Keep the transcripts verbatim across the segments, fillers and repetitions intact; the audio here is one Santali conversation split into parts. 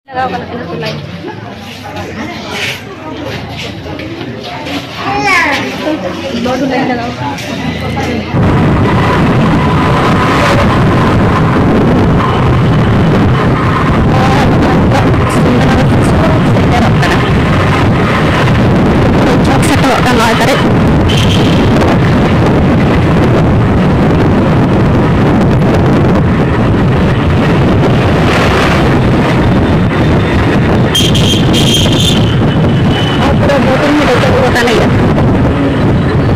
ᱞᱟᱜᱟᱣ ᱠᱟᱱᱟ ᱠᱚ ᱞᱟᱭᱤᱱ᱾ ᱵᱚᱰ ᱞᱟᱭᱤᱱ ᱞᱟᱜᱟᱣ ᱠᱟᱱᱟ᱾ ᱥᱮᱴᱮᱨᱚᱜ ᱠᱟᱱᱟ᱾ ᱪᱷᱚᱠ ᱥᱮᱴᱮᱨᱚᱜ ᱠᱟᱱᱟ ᱱᱚᱭ ᱛᱟᱹᱨᱤᱠᱷ᱾ ᱟᱨ ᱯᱩᱨᱟᱹ ᱵᱳᱴᱤᱝ ᱦᱚᱸ ᱰᱮᱠᱚᱨᱮᱴ ᱟᱠᱟᱱ ᱜᱮᱭᱟ᱾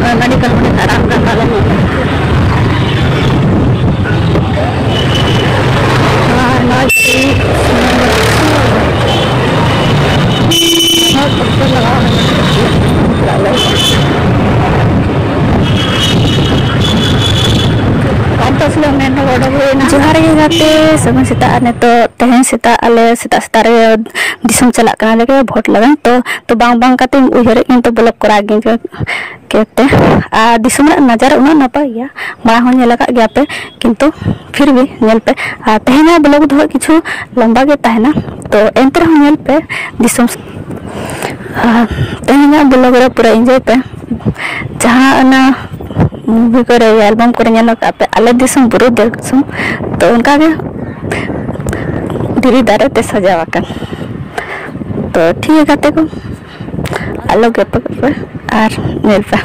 ᱟᱨ ᱜᱟᱹᱰᱤ ᱠᱚ ᱱᱚᱰᱮ ᱟᱨᱟᱢ ᱠᱟᱱ ᱛᱟᱞᱮ ᱱᱚᱰᱮ᱾ ᱟᱨ ᱱᱚᱣᱟ ᱪᱮᱫ ᱦᱚᱲ ᱠᱚᱠᱚ ᱞᱟᱜᱟᱣ ᱟᱠᱟᱱᱟ᱾ ᱠᱟᱱ ᱛᱟᱥᱞᱮ ᱢᱮᱱ ᱦᱚᱲ ᱚᱰᱚᱠ ᱦᱩᱭᱱᱟ᱾ ᱡᱚᱦᱟᱨ ᱜᱮ ᱜᱟᱛᱮ, ᱥᱟᱹᱜᱩᱱ ᱥᱮᱛᱟᱜ᱾ ᱟᱨ ᱱᱤᱛᱚᱜ ᱛᱮᱦᱮᱧ ᱥᱮᱛᱟᱜ ᱟᱞᱮ ᱥᱮᱛᱟᱜ ᱥᱮᱛᱟᱜ ᱨᱮ ᱫᱤᱥᱚᱢ ᱪᱟᱞᱟᱜ ᱠᱟᱱᱟ ᱞᱮ ᱵᱷᱳᱴ ᱞᱟᱹᱜᱤᱫ᱾ ᱛᱚ, ᱛᱚ ᱵᱟᱝ ᱵᱟᱝ ᱠᱟᱛᱮᱧ ᱩᱭᱦᱟᱹᱨᱮᱫ ᱠᱤᱱᱛᱩ ᱵᱞᱚᱜ ᱠᱚᱨᱟᱣ ᱜᱤᱧ ᱠᱮ-, ᱠᱮᱫ ᱛᱮ᱾ ᱟᱨ ᱫᱤᱥᱚᱢ ᱨᱮᱱᱟᱜ ᱱᱟᱡᱟᱨᱟ ᱩᱱᱟᱹᱜ ᱱᱟᱯᱟᱭ ᱜᱮᱭᱟ, ᱢᱟᱲᱟᱝ ᱦᱚᱸ ᱧᱮᱞ ᱟᱠᱟᱫ ᱜᱮᱭᱟ ᱯᱮ, ᱠᱤᱱᱛᱩ ᱯᱷᱤᱨ ᱵᱷᱤ ᱧᱮᱞ ᱯᱮ᱾ ᱟᱨ ᱛᱮᱦᱮᱧᱟᱜ ᱵᱞᱚᱜ ᱫᱚ ᱦᱟᱸᱜ ᱠᱤᱪᱷᱩ ᱞᱚᱢᱵᱟ ᱜᱮ ᱛᱟᱦᱮᱱᱟ, ᱛᱚ ᱮᱱᱛᱮ ᱨᱮᱦᱚᱸ ᱧᱮᱞ ᱯᱮ ᱫᱤᱥᱚᱢ᱾ ᱟᱨ ᱛᱮᱦᱮᱧᱟᱜ ᱵᱞᱚᱜ ᱨᱮ ᱯᱩᱨᱟᱹ ᱤᱱᱡᱚᱭ ᱯᱮ᱾ ᱡᱟᱦᱟᱸ ᱚᱱᱟ ᱢᱩᱵᱷᱤ ᱠᱚᱨᱮ, ᱮᱞᱵᱟᱢ ᱠᱚᱨᱮ ᱧᱮᱞ ᱟᱠᱟᱫ ᱯᱮ, ᱟᱞᱮ ᱫᱤᱥᱚᱢ ᱵᱩᱨᱩ ᱫᱤᱥᱚᱢ, ᱛᱚ ᱚᱱᱠᱟ ᱜᱮ ᱫᱷᱤᱨᱤ ᱫᱟᱨᱮ ᱛᱮ ᱥᱟᱡᱟᱣ ᱟᱠᱟᱱ᱾ ᱛᱚ ᱴᱷᱤᱠ ᱜᱮᱭᱟ ᱜᱟᱛᱮ ᱠᱚ, ᱟᱞᱚ ᱜᱮᱯ ᱯᱮ ᱟᱨ ᱧᱮᱞ ᱯᱮ᱾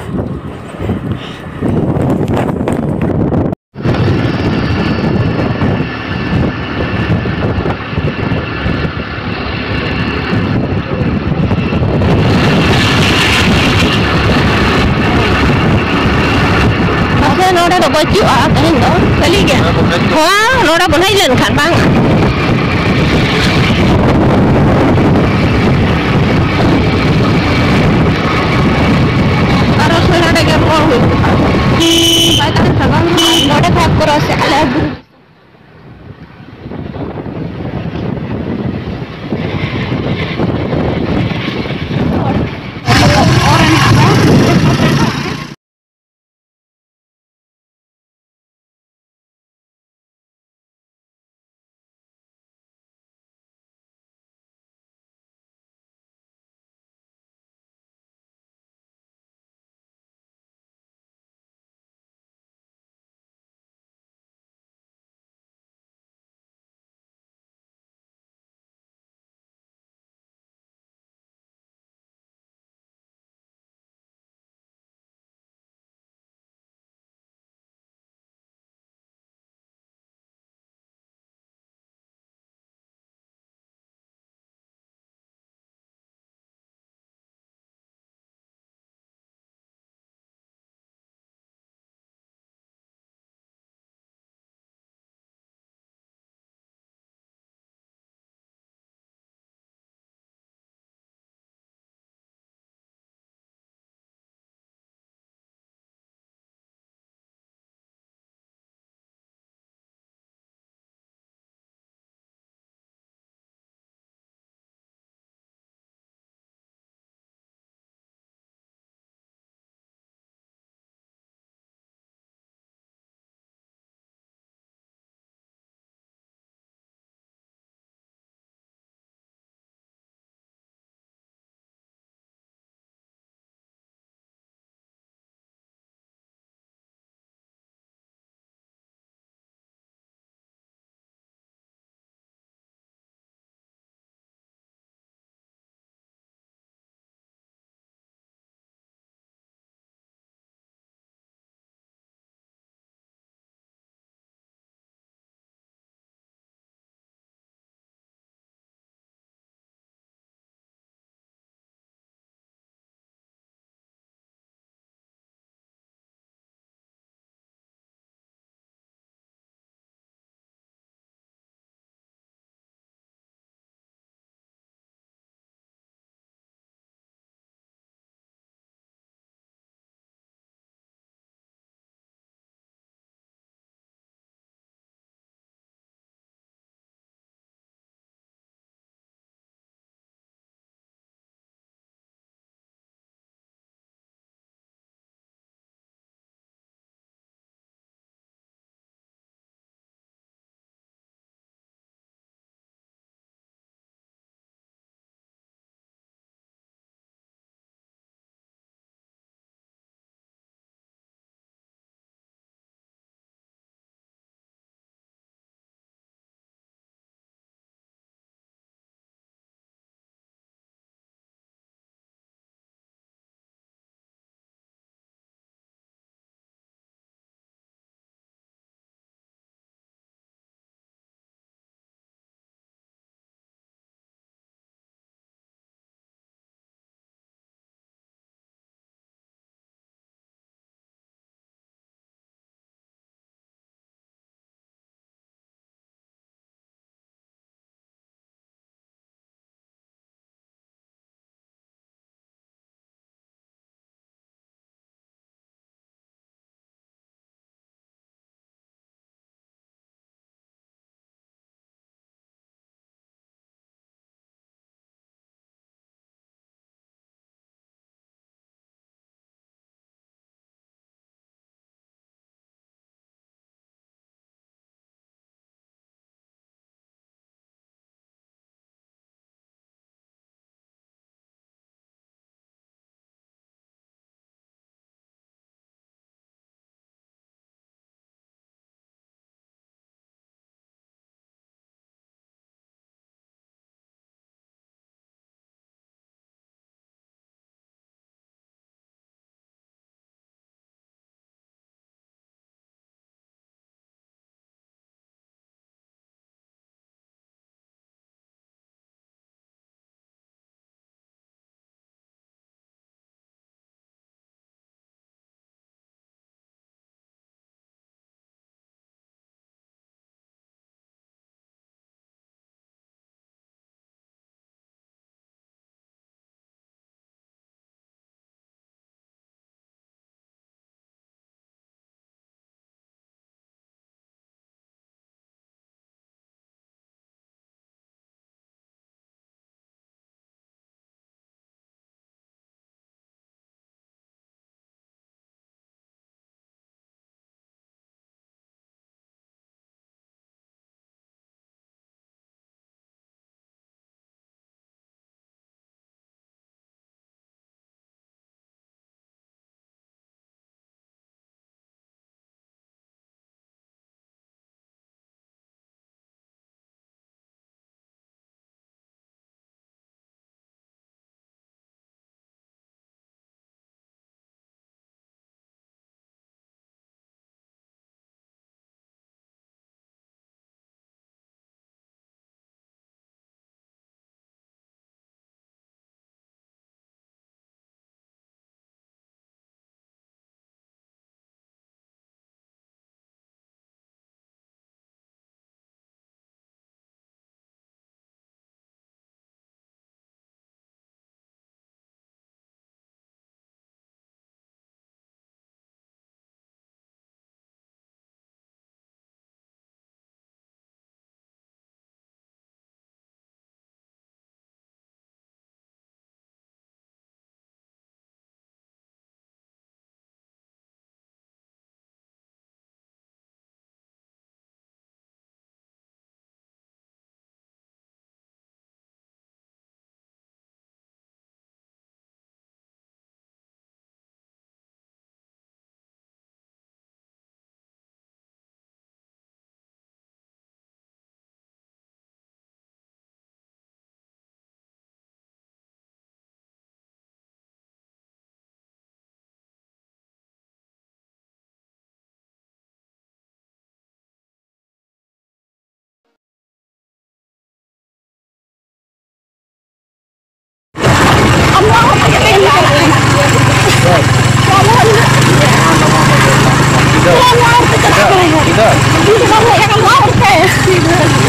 ᱯᱟᱥᱮ ᱱᱚᱰᱮ ᱫᱚ ᱵᱟᱹᱪᱩᱜᱼᱟ ᱛᱮᱦᱮᱧ ᱫᱚ, ᱠᱷᱟᱹᱞᱤ ᱜᱮᱭᱟ᱾ ᱦᱮᱸ, ᱱᱚᱰᱮ ᱵᱚᱱ ᱦᱮᱡ ᱞᱮᱱᱠᱷᱟᱱ ᱵᱟᱝ᱾ ᱟᱨᱚ ᱥᱮ ᱱᱚᱰᱮ ᱜᱮ ᱨᱚᱲ ᱦᱩᱭᱩᱜᱼᱟ᱾ ᱵᱟᱭ ᱛᱟᱦᱮᱱ ᱠᱷᱟᱱ ᱵᱟᱝ ᱦᱩᱭᱩᱜᱼᱟ᱾ ᱱᱚᱰᱮ ᱠᱷᱚᱱ ᱯᱩᱨᱟᱹ ᱥᱮ ᱟᱞᱮ ᱵᱩᱨᱩ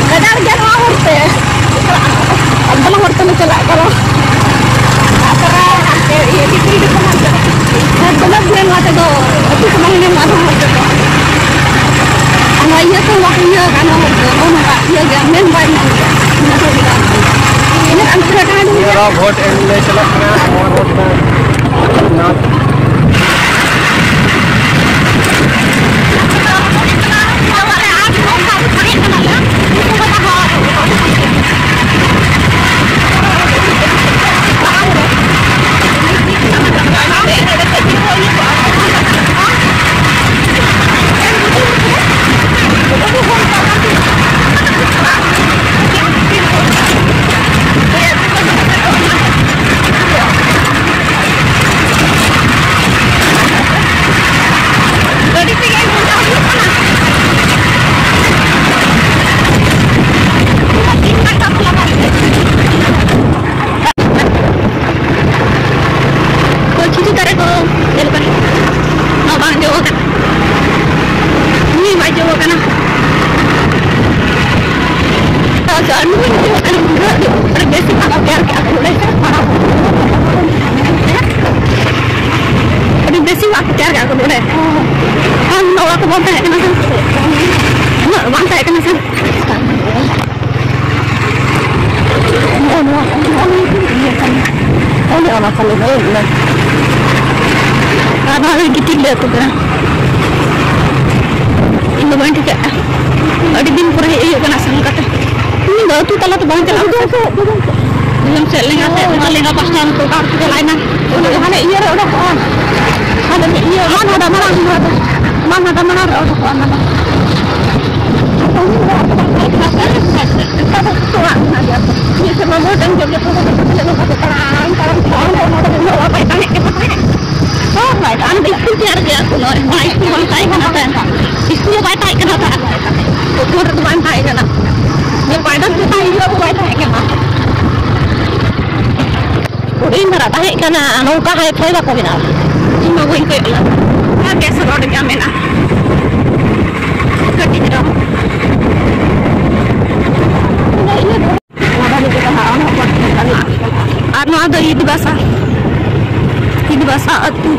ᱜᱟᱡᱟᱲ ᱜᱮᱭᱟ ᱱᱚᱣᱟ ᱦᱚᱨ ᱛᱮ᱾ ᱟᱫᱚ ᱦᱚᱨ ᱛᱮᱞᱮ ᱪᱟᱞᱟᱜ ᱠᱟᱱᱟ᱾ ᱟᱨ ᱛᱟᱨᱟ ᱦᱟᱱᱛᱮ ᱤᱭᱟᱹ ᱵᱷᱤᱛᱨᱤ ᱨᱮ ᱠᱷᱚᱱ ᱦᱟᱱᱛᱮ᱾ ᱦᱮᱸ, ᱫᱚᱢᱮ ᱵᱷᱤᱲ ᱱᱚᱣᱟ ᱛᱮᱫᱚ᱾ ᱟᱹᱛᱩ ᱠᱚ ᱵᱟᱝ ᱧᱟᱢᱚᱜᱼᱟ ᱱᱚᱣᱟ ᱦᱚᱨ ᱛᱮᱫᱚ᱾ ᱟᱨ ᱱᱚᱣᱟ ᱤᱭᱟᱹ ᱠᱚ ᱵᱟᱠᱚ ᱤᱭᱟᱹ ᱠᱟᱜᱼᱟ ᱱᱚᱣᱟ ᱦᱚᱨ ᱫᱚ᱾ ᱱᱚᱜᱼᱚ ᱱᱚᱝᱠᱟ ᱤᱭᱟᱹ ᱜᱮᱭᱟ, ᱢᱮᱱ ᱵᱟᱭ ᱧᱟᱢ ᱜᱮᱭᱟ᱾ ᱤᱱᱟᱹ ᱠᱷᱟᱱ ᱯᱩᱨᱟᱹ ᱴᱟᱺᱰᱤ ᱜᱮᱭᱟ᱾ ᱱᱤᱭᱟᱹ ᱫᱷᱟᱣ ᱵᱷᱳᱴ ᱮᱢ ᱞᱮ ᱪᱟᱞᱟᱜ ᱠᱟᱱᱟ, ᱱᱚᱣᱟ ᱨᱳᱰ ᱫᱚ ᱱᱚᱣᱟ ᱜᱟᱹᱰᱤ ᱛᱮᱜᱮ ᱜᱷᱚᱱᱴᱟ ᱦᱩᱭᱩᱜ ᱠᱟᱱᱟ᱾ ᱛᱤᱱ ᱜᱷᱚᱱᱴᱟ ᱠᱚ ᱞᱟᱜᱟᱣ ᱠᱮᱫᱟ᱾ ᱛᱚ ᱠᱷᱤᱡᱩᱨ ᱫᱟᱨᱮ ᱠᱚ ᱧᱮᱞ ᱠᱟᱱᱟ᱾ ᱱᱚᱣᱟ ᱵᱟᱝ ᱡᱚ ᱟᱠᱟᱱᱟ᱾ ᱱᱤᱭᱟᱹ ᱵᱟᱭ ᱡᱚ ᱟᱠᱟᱱᱟ᱾ ᱛᱚ ᱟᱹᱞᱩ ᱵᱟᱹᱧ ᱡᱚ ᱟᱠᱟᱱᱟ᱾ ᱩᱱᱟᱹᱜ ᱟᱹᱰᱤ ᱵᱮᱥ ᱵᱷᱟᱜᱟ ᱛᱮᱭᱟᱨ ᱠᱮᱫᱟ ᱠᱚ ᱱᱚᱰᱮ᱾ ᱟᱹᱰᱤ ᱵᱮᱥ ᱵᱷᱟᱜᱟ ᱛᱮᱭᱟᱨ ᱠᱮᱫᱟ ᱠᱚ ᱱᱚᱰᱮ᱾ ᱟᱨ ᱱᱚᱣᱟ ᱚᱲᱟᱜ ᱠᱚ ᱵᱟᱝ ᱛᱟᱦᱮᱸ ᱠᱟᱱᱟ ᱥᱮ᱾ ᱩᱱᱟᱹᱜ ᱵᱟᱝ ᱛᱟᱦᱮᱸ ᱠᱟᱱᱟ ᱥᱮ᱾ ᱱᱚᱜᱼᱚ ᱱᱚᱣᱟ, ᱱᱚᱜᱼᱚ ᱱᱚᱣᱟ ᱤᱭᱟᱹ ᱠᱟᱱᱟ᱾ ᱚᱱᱮ ᱚᱱᱟ ᱛᱟᱞᱮ ᱫᱚ ᱦᱮᱡ ᱮᱱᱟ᱾ ᱟᱨ ᱱᱚᱣᱟ ᱨᱮ ᱜᱤᱛᱤᱡ ᱞᱮ ᱩᱛᱩ ᱠᱟᱱᱟ᱾ ᱤᱧ ᱫᱚ ᱵᱟᱹᱧ ᱴᱷᱤᱠᱟᱹᱜᱼᱟ᱾ ᱟᱹᱰᱤ ᱫᱤᱱ ᱯᱚᱨᱮ ᱦᱮᱡ ᱦᱩᱭᱩᱜ ᱠᱟᱱᱟ ᱥᱮᱱ ᱠᱟᱛᱮ᱾ ᱤᱧ ᱫᱚ ᱟᱹᱛᱩ ᱛᱟᱞᱟ ᱫᱚ ᱵᱟᱝ ᱪᱟᱞᱟᱜ ᱠᱟᱱᱟ᱾ ᱛᱟᱭᱚᱢ ᱥᱮᱫ ᱞᱮᱸᱜᱟ ᱥᱮᱫ, ᱱᱚᱣᱟ ᱞᱮᱸᱜᱟ ᱯᱟᱥᱴᱟ ᱨᱮ ᱪᱟᱞᱟᱣ ᱮᱱᱟ᱾ ᱚᱱᱟ ᱫᱚ ᱦᱟᱱᱮ ᱤᱭᱟᱹ ᱨᱮ ᱚᱰᱚᱠᱚᱜᱼᱟ᱾ ᱦᱟᱱᱮ ᱤᱭᱟᱹ, ᱦᱟᱱᱟ ᱫᱟᱢᱟᱲᱟ, ᱦᱟᱱᱟ ᱫᱟᱢᱟᱲᱟ ᱨᱮ ᱚᱰᱚᱠᱚᱜᱼᱟ ᱚᱱᱟ ᱫᱚ᱾ ᱢᱤᱫ ᱥᱮᱨᱢᱟ ᱵᱷᱳᱴ ᱮᱢ ᱡᱚᱢ ᱡᱚᱠᱷᱚᱱ ᱫᱚ ᱛᱟᱲᱟᱢ ᱛᱟᱲᱟᱢ ᱛᱟᱲᱟᱢ ᱛᱟᱲᱟᱢ ᱛᱟᱲᱟᱢ ᱛᱮ ᱩᱱᱟᱹᱜ ᱚᱲᱟᱜ ᱵᱟᱭ ᱛᱟᱦᱮᱸ ᱠᱟᱱᱟ᱾ ᱦᱳᱭ, ᱟᱨ ᱢᱤᱫᱴᱤᱡ ᱥᱠᱩᱞ ᱛᱮᱭᱟᱨ ᱜᱮᱭᱟ ᱠᱚ ᱱᱚᱜᱼᱚᱭ, ᱱᱚᱣᱟ ᱥᱠᱩᱞ ᱵᱟᱝ ᱛᱟᱦᱮᱸ ᱠᱟᱱᱟ ᱛᱟᱦᱮᱸ᱾ ᱥᱠᱩᱞ ᱦᱚᱸ ᱵᱟᱭ ᱛᱟᱦᱮᱸ ᱠᱟᱱᱟ ᱛᱟᱦᱮᱸ᱾ ᱵᱷᱳᱴ ᱨᱮᱫᱚ ᱵᱟᱝ ᱛᱟᱦᱮᱸ ᱠᱟᱱᱟ᱾ ᱡᱮ ᱯᱟᱭᱫᱟᱱ ᱪᱮᱛᱟᱱ ᱦᱤᱡᱩᱜ ᱟᱠᱚ ᱵᱟᱭ ᱛᱟᱦᱮᱸ ᱠᱟᱱᱟ᱾ ᱵᱷᱳᱴ ᱤᱧ ᱫᱷᱟᱨᱟ ᱛᱟᱦᱮᱸ ᱠᱟᱱᱟ, ᱱᱚᱝᱠᱟ ᱦᱟᱭ ᱯᱷᱟᱭ ᱵᱟᱠᱚ ᱵᱮᱱᱟᱣᱟ᱾ ᱤᱧ ᱢᱟ ᱵᱟᱹᱧ ᱠᱚᱭᱚᱜ ᱞᱮᱫ᱾ ᱟᱨ ᱵᱮᱥ ᱨᱚᱲ ᱜᱮ ᱢᱮᱱᱟᱜᱼᱟ᱾ ᱠᱟᱹᱴᱤᱡ ᱨᱮᱦᱚᱸ᱾ ᱟᱨ ᱱᱚᱣᱟ ᱫᱚ ᱤᱫ ᱵᱟᱥᱟ, ᱤᱫ ᱵᱟᱥᱟ ᱟᱹᱛᱩ᱾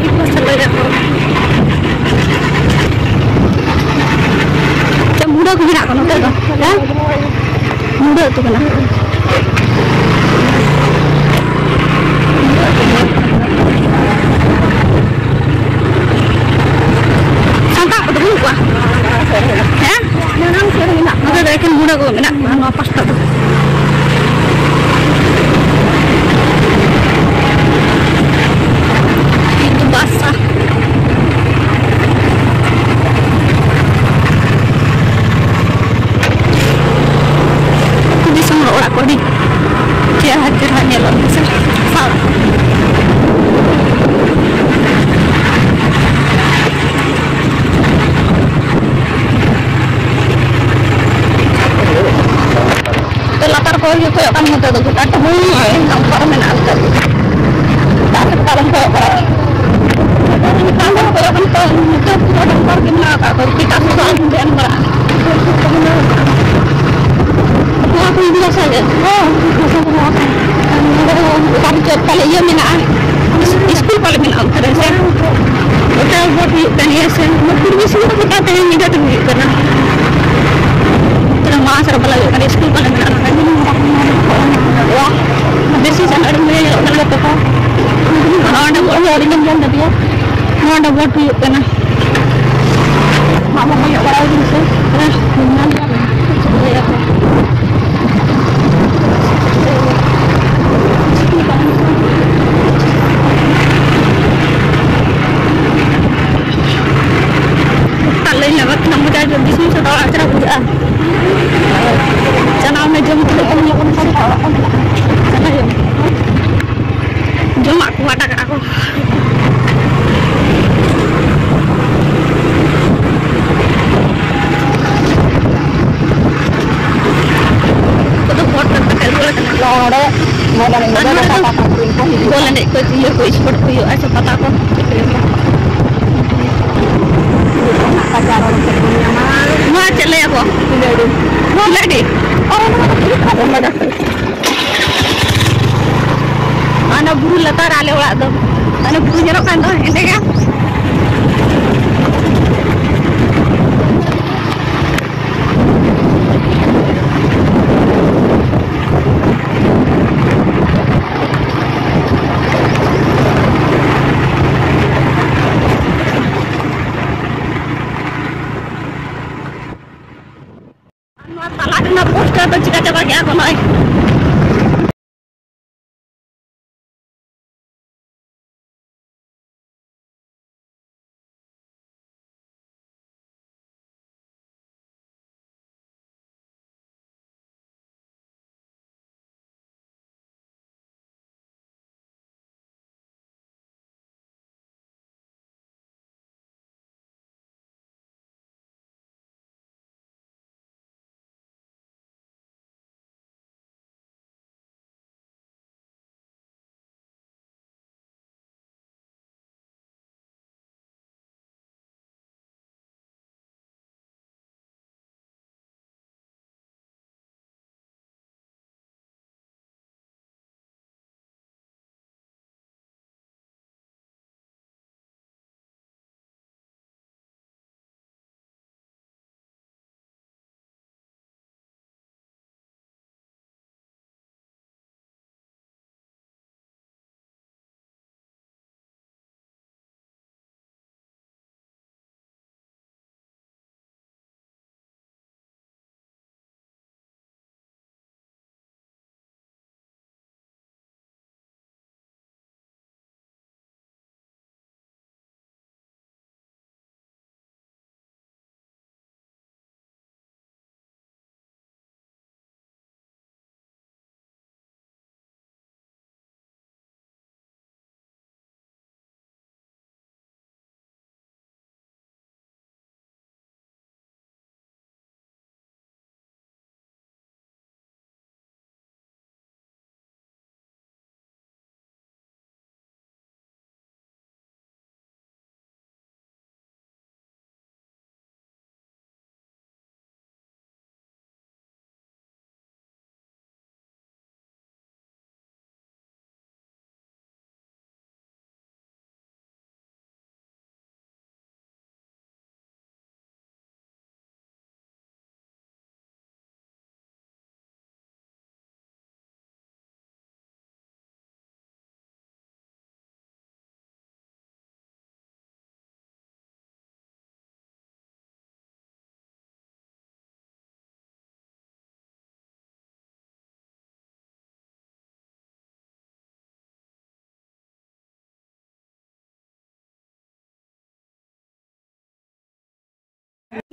ᱤᱫ ᱵᱟᱥᱟ ᱞᱟᱹᱭ ᱟᱠᱚ᱾ ᱪᱮᱫ ᱢᱩᱰᱟᱹ ᱠᱚ ᱢᱮᱱᱟᱜ ᱠᱚᱣᱟ ᱱᱚᱛᱮ ᱫᱚ, ᱦᱮᱸ? ᱢᱩᱰᱟᱹ ᱟᱹᱛᱩ ᱠᱟᱱᱟ᱾ ᱥᱟᱱᱛᱟᱲ ᱠᱚᱫᱚ ᱵᱟᱹᱱᱩᱜ ᱠᱚᱣᱟ᱾ ᱦᱮᱸ? ᱱᱚᱛᱮ ᱫᱚ ᱮᱠᱮᱱ ᱢᱩᱰᱟᱹ ᱠᱚ ᱢᱮᱱᱟᱜ ᱠᱚᱣᱟ ᱱᱚᱣᱟ ᱯᱟᱥᱴᱟ ᱫᱚ᱾ ᱵᱟᱥᱟ᱾ ᱟᱹᱛᱩ ᱫᱤᱥᱚᱢ ᱨᱮ ᱚᱲᱟᱜ ᱠᱚ ᱟᱹᱰᱤ ᱪᱮᱦᱨᱟ ᱪᱮᱦᱨᱟ ᱧᱮᱞᱚᱜ ᱜᱮᱭᱟ ᱥᱮ᱾ ᱛᱚ ᱞᱟᱛᱟᱨ ᱠᱚ ᱜᱮ ᱠᱚᱭᱚᱜ ᱠᱟᱱ ᱱᱚᱛᱮ ᱫᱚ ᱜᱚᱴᱟ ᱴᱟᱺᱰᱤ ᱮᱠᱫᱚᱢ ᱯᱟᱨᱚᱢ ᱢᱮᱱᱟᱜᱼᱟ ᱱᱚᱛᱮ ᱫᱚ᱾ ᱫᱟᱜ ᱥᱮᱫ ᱯᱟᱨᱚᱢ ᱠᱚᱭᱚᱜ ᱵᱟᱲᱟᱭᱟ᱾ ᱱᱮᱛᱟᱨ ᱫᱚ ᱠᱚᱭᱚᱜ ᱠᱟᱱ ᱛᱚ ᱱᱚᱛᱮ ᱯᱩᱨᱟᱹ ᱰᱚᱝᱠᱚᱨ ᱜᱮ ᱢᱮᱱᱟᱜ ᱟᱠᱟᱫ ᱫᱚ, ᱮᱴᱟᱜ ᱥᱮᱫ ᱫᱚ ᱟᱞᱚᱢ ᱫᱮᱱ ᱵᱟᱲᱟᱜᱼᱟ᱾ ᱱᱚᱣᱟ ᱠᱚ ᱤᱫᱤ ᱟᱥᱟ ᱜᱮ᱾ ᱦᱮᱸ, ᱱᱚᱰᱮ ᱫᱚ ᱚᱠᱟ ᱨᱮᱪᱚ ᱯᱟᱞᱮ ᱤᱭᱟᱹ ᱢᱮᱱᱟᱜᱼᱟ, ᱤᱥᱠᱩᱞ ᱯᱟᱞᱮ ᱢᱮᱱᱟᱜᱼᱟ ᱚᱱᱛᱮ ᱨᱮ ᱥᱮ? ᱚᱱᱛᱮ ᱵᱷᱳᱴ ᱦᱩᱭᱩᱜ ᱠᱟᱱ ᱜᱮᱭᱟ ᱥᱮ? ᱯᱩᱨᱵᱤ ᱥᱤᱝᱵᱷᱩᱢ ᱜᱚᱴᱟ ᱛᱮᱦᱮᱧ ᱧᱤᱫᱟᱹ ᱛᱮ ᱦᱩᱭᱩᱜ ᱠᱟᱱᱟ᱾ ᱛᱟᱦᱞᱮ ᱢᱟᱲᱟᱝ ᱥᱮᱫ ᱨᱮ ᱵᱟᱞᱟ ᱦᱩᱭᱩᱜ ᱠᱟᱱᱟ, ᱤᱥᱠᱩᱞ ᱯᱟᱞᱮ ᱢᱮᱱᱟᱜᱼᱟ ᱱᱚᱰᱮ᱾ ᱵᱟᱦ, ᱵᱮᱥᱤ ᱥᱮᱱ ᱟᱹᱰᱤ ᱢᱚᱡᱽ ᱧᱮᱞᱚᱜ ᱠᱟᱱᱟ ᱜᱟᱛᱮ ᱠᱚ᱾ ᱱᱚᱰᱮ ᱵᱷᱳᱴ ᱦᱩᱭᱩᱜ ᱠᱟᱱᱟ᱾ ᱱᱚᱰᱮ ᱵᱷᱳᱴ ᱦᱩᱭᱩᱜ ᱠᱟᱱᱟ᱾ ᱢᱟ ᱵᱟᱵᱟ ᱠᱚᱭᱚᱜ ᱵᱟᱲᱟ ᱟᱹᱵᱤᱱ ᱥᱮ᱾ ᱦᱮᱸ, ᱧᱮᱞ ᱧᱟᱢ ᱟᱹᱵᱤᱱ᱾ ᱪᱤᱠᱟᱹᱭᱟᱠᱚ? ᱛᱟᱦᱞᱮ ᱧᱮᱞ ᱠᱟᱛᱮ ᱢᱚᱡᱟ ᱡᱚᱞᱫᱤ ᱥᱚᱢᱚᱭ ᱥᱮᱫ ᱚᱲᱟᱜ ᱪᱟᱞᱟᱜ ᱵᱩᱡᱷᱟᱹᱜᱼᱟ᱾ ᱪᱟᱞᱟᱣ ᱢᱮ ᱡᱚᱢ ᱠᱟᱛᱮ ᱚᱲᱟᱜ ᱠᱷᱚᱱ ᱪᱟᱞᱟᱜ ᱦᱩᱭᱩᱜᱼᱟ᱾ ᱡᱚᱢᱟᱜ ᱠᱚ ᱟᱴᱟ ᱠᱟᱜᱼᱟ ᱠᱚ᱾ ᱟᱨ ᱱᱚᱰᱮ ᱫᱚ ᱵᱚᱞ ᱮᱱᱮᱡ ᱠᱚ, ᱤᱭᱟᱹ ᱠᱚ, ᱥᱯᱳᱨᱴ ᱠᱚ ᱦᱩᱭᱩᱜᱼᱟ ᱥᱮ ᱯᱟᱛᱟ ᱠᱚ? ᱱᱚᱣᱟ ᱪᱮᱫ ᱞᱟᱹᱭᱟᱠᱚ? ᱵᱚᱞ ᱮᱱᱮᱡ᱾ ᱚ, ᱱᱚᱣᱟ ᱫᱚ ᱦᱩᱭᱩᱜ ᱠᱟᱱᱟ᱾ ᱚᱱᱟ ᱵᱩᱨᱩ ᱞᱟᱛᱟᱨ ᱟᱞᱮ ᱚᱲᱟᱜ ᱫᱚ᱾ ᱚᱱᱟ ᱵᱩᱨᱩ ᱧᱮᱞᱚᱜ ᱠᱟᱱ ᱫᱚ ᱦᱮᱸᱫᱮ ᱜᱮ᱾ ᱱᱚᱣᱟ ᱛᱟᱞᱟ ᱨᱮᱱᱟᱜ ᱯᱳᱥᱴᱟᱨ ᱫᱚ ᱪᱤᱠᱟ ᱪᱟᱵᱟ ᱠᱮᱜᱼᱟ ᱠᱚ ᱱᱚᱜᱼᱚᱭ?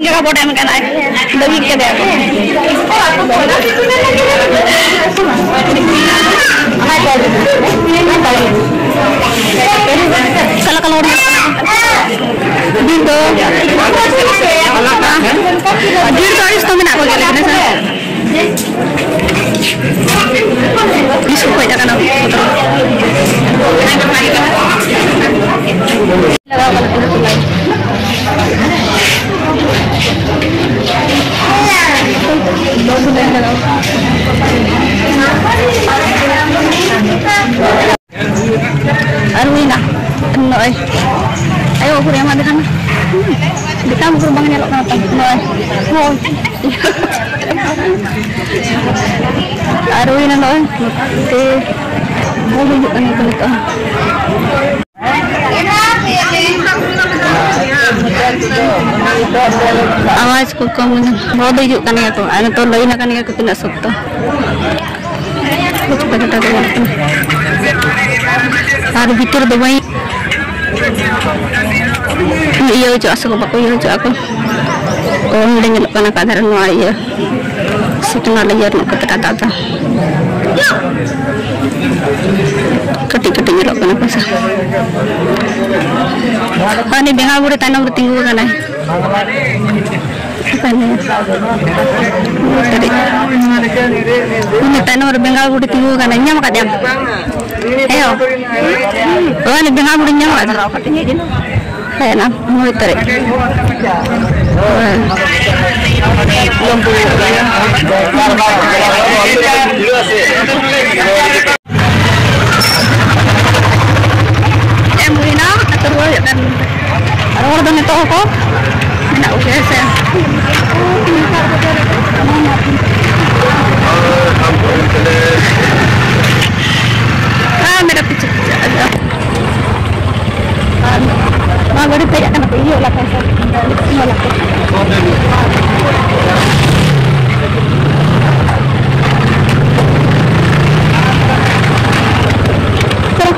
ᱡᱟᱭᱜᱟ ᱵᱚᱰᱮ ᱮᱢ ᱠᱟᱱᱟ, ᱞᱟᱹᱜᱤᱫ ᱠᱟᱫᱮ᱾ ᱠᱟᱞᱟ ᱠᱟᱞᱟ ᱦᱚᱲ ᱢᱮᱱᱟᱜ ᱠᱚᱣᱟ᱾ ᱵᱷᱤᱲ ᱫᱚ, ᱵᱷᱤᱲ ᱫᱚ ᱟᱹᱲᱤᱥ ᱫᱚ ᱢᱮᱱᱟᱜ ᱠᱚᱜᱮᱭᱟ, ᱞᱮᱠᱤᱱ ᱦᱮᱸ ᱥᱮ᱾ ᱵᱤᱥᱠᱩᱴ ᱠᱚ ᱦᱮᱡ ᱟᱠᱟᱱᱟ᱾ ᱟᱨ ᱦᱩᱭᱱᱟ ᱱᱚᱜᱼᱚᱭ ᱟᱭᱳ ᱩᱠᱩᱨ ᱮᱢᱟ ᱫᱮᱠᱷᱟᱱ ᱫᱮᱠᱷᱟᱱ ᱩᱠᱩᱨ ᱵᱟᱝ ᱧᱮᱞᱚᱜ ᱠᱟᱱᱟ ᱛᱟᱢ ᱱᱚᱜᱼᱚᱭ ᱦᱳᱭ᱾ ᱟᱨ ᱦᱩᱭᱱᱟ ᱱᱚᱜᱼᱚᱭ ᱛᱮ ᱵᱚᱞ ᱦᱤᱡᱩᱜ ᱠᱟᱱᱟ ᱠᱚ ᱱᱤᱛᱚᱜ᱾ ᱟᱣᱟᱡᱽ ᱠᱚ ᱠᱚᱢ ᱞᱮᱱᱟ᱾ ᱵᱚᱞ ᱦᱤᱡᱩᱜ ᱠᱟᱱ ᱜᱮᱭᱟ ᱠᱚ ᱟᱨ ᱱᱤᱛᱚᱜ ᱞᱟᱹᱭᱤᱱ ᱟᱠᱟᱱ ᱜᱮᱭᱟ ᱠᱚ ᱛᱤᱱᱟᱹᱜ ᱥᱚᱠᱛᱚ᱾ ᱟᱨ ᱵᱷᱤᱛᱤᱨ ᱫᱚ ᱵᱟᱹᱧ ᱤᱭᱟᱹ ᱦᱚᱪᱚᱜᱼᱟ ᱥᱮ ᱵᱟᱠᱚ ᱤᱭᱟᱹ ᱦᱚᱪᱚᱜᱼᱟ ᱠᱚ᱾ ᱚ, ᱱᱚᱸᱰᱮ ᱧᱮᱞᱚᱜ ᱠᱟᱱᱟ ᱚᱠᱟ ᱫᱷᱟᱨᱮ ᱱᱚᱣᱟ ᱤᱭᱟᱹ ᱥᱤᱠᱱᱟ ᱞᱮᱭᱟᱨ ᱧᱚᱜ ᱠᱟᱛᱮ ᱟᱫᱟ ᱟᱫᱟ᱾ ᱠᱟᱹᱴᱤᱡ ᱠᱟᱹᱴᱤᱡ ᱧᱮᱞᱚᱜ ᱠᱟᱱᱟ ᱯᱚᱭᱥᱟ᱾ ᱩᱱᱤ ᱵᱮᱸᱜᱟᱲ ᱵᱩᱲᱤ ᱛᱟᱭᱱᱚᱢ ᱨᱮ ᱛᱤᱸᱜᱩ ᱟᱠᱟᱱᱟᱭ᱾ ᱩᱱᱤ ᱛᱟᱭᱱᱚᱢ ᱨᱮ ᱵᱮᱸᱜᱟᱲ ᱵᱩᱲᱤ ᱛᱤᱸᱜᱩ ᱟᱠᱟᱱᱟ, ᱧᱟᱢ ᱟᱠᱟᱫᱮᱭᱟᱢ? ᱦᱮᱸ, ᱚᱱᱮ ᱵᱮᱸᱜᱟᱲ ᱵᱩᱲᱤ ᱧᱟᱢ ᱟᱠᱟᱫᱟ᱾ ᱦᱮᱸ, ᱱᱟ, ᱱᱩᱭ ᱛᱟᱹᱨᱤᱡ᱾ ᱦᱮᱸ᱾ ᱮᱢ ᱦᱩᱭᱱᱟ, ᱟᱹᱛᱩ ᱨᱩᱣᱟᱹᱲ ᱦᱩᱭᱩᱜ ᱠᱟᱱ᱾ ᱟᱨ ᱦᱚᱲ ᱫᱚ ᱱᱤᱛᱚᱜ ᱦᱚᱸᱠᱚ ᱢᱮᱱᱟᱜ ᱠᱚᱜᱮᱭᱟ ᱥᱮ? ᱦᱮᱸ, ᱢᱮᱨᱟ ᱯᱤᱪᱷᱮ ᱯᱤᱪᱷᱮ ᱟ ᱡᱟᱣ᱾ ᱟᱨ ᱱᱚᱣᱟ ᱜᱟᱹᱰᱤ ᱛᱮ ᱦᱮᱡ ᱟᱠᱟᱱᱟ ᱠᱚ, ᱤᱭᱟᱹ ᱵᱟᱞᱟ ᱠᱚ, ᱥᱮ ᱞᱤᱯᱥᱤᱝ ᱵᱟᱞᱟ ᱠᱚ᱾ ᱪᱚᱞᱚ᱾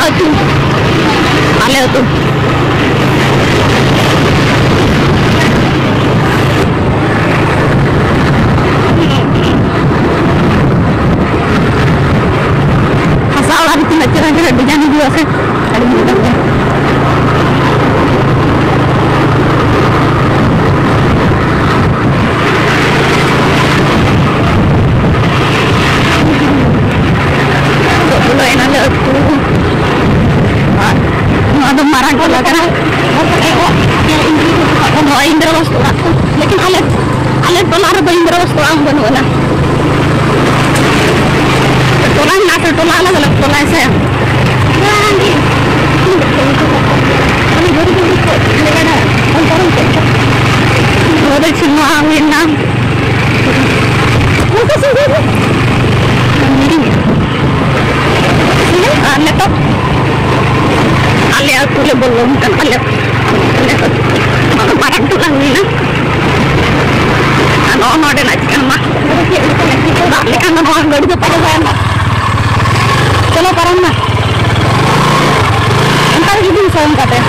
ᱟᱹᱛᱩ᱾ ᱟᱞᱮ ᱟᱹᱛᱩ᱾ ᱦᱟᱥᱟ ᱚᱲᱟᱜ ᱨᱮ ᱛᱤᱱᱟᱹᱜ ᱪᱮᱦᱨᱟ ᱪᱮᱦᱨᱟ design ᱦᱤᱡᱩᱜᱼᱟ ᱥᱮ, ᱟᱹᱰᱤ ᱢᱚᱡᱽ ᱜᱮ᱾ ᱱᱤᱛᱚᱜ ᱵᱚᱞᱚᱭᱮᱱᱟᱞᱮ ᱟᱹᱛᱩ᱾ ᱟᱨ ᱱᱚᱣᱟ ᱫᱚ ᱢᱟᱨᱟᱝ ᱴᱚᱞᱟ ᱠᱟᱱᱟ᱾ ᱱᱚᱣᱟ ᱤᱱᱫᱨᱟᱵᱟᱥ ᱚᱲᱟᱜ ᱠᱚ᱾ ᱞᱮᱠᱤᱱ ᱟᱞᱮ, ᱟᱞᱮ ᱴᱚᱞᱟ ᱨᱮᱫᱚ ᱤᱱᱫᱨᱟᱵᱟᱥ ᱚᱲᱟᱜ ᱦᱚᱸ ᱵᱟᱹᱱᱩᱜ ᱟᱱᱟ᱾ ᱴᱚᱞᱟ ᱢᱮᱱᱟᱜᱼᱟ ᱥᱮ, ᱴᱚᱞᱟ ᱟᱞᱟᱜᱽ ᱟᱞᱟᱜᱽ ᱴᱚᱞᱟ ᱥᱮ? ᱵᱟᱝᱜᱮ᱾ ᱱᱚᱣᱟ ᱫᱚ ᱪᱷᱤᱱᱣᱟ ᱦᱩᱭᱱᱟ᱾ ᱟᱨ ᱱᱤᱛᱚᱜ ᱟᱞᱮ ᱟᱹᱛᱩ ᱞᱮ ᱵᱚᱞᱚᱱ ᱠᱟᱱᱟ, ᱟᱞᱮ ᱟᱹᱛᱩ᱾ ᱢᱟᱨᱟᱝ ᱴᱚᱞᱟ ᱦᱩᱭᱱᱟ᱾ ᱟᱨ ᱱᱚᱜᱼᱚ ᱱᱚᱰᱮᱱᱟᱜ ᱪᱤᱠᱟᱹ ᱢᱟ᱾ ᱫᱟᱜ ᱞᱮᱠᱷᱟᱱ ᱫᱚ ᱱᱚᱣᱟ ᱜᱟᱹᱰᱤ ᱫᱚ ᱯᱟᱨᱚᱢ ᱵᱟᱭ ᱜᱟᱱᱚᱜᱼᱟ᱾ ᱪᱚᱞᱚ, ᱯᱟᱨᱚᱢ ᱢᱮ᱾ ᱚᱱᱠᱟ ᱜᱮ ᱡᱩᱫᱤᱢ ᱥᱚᱭᱚᱝ ᱠᱟᱛᱮ᱾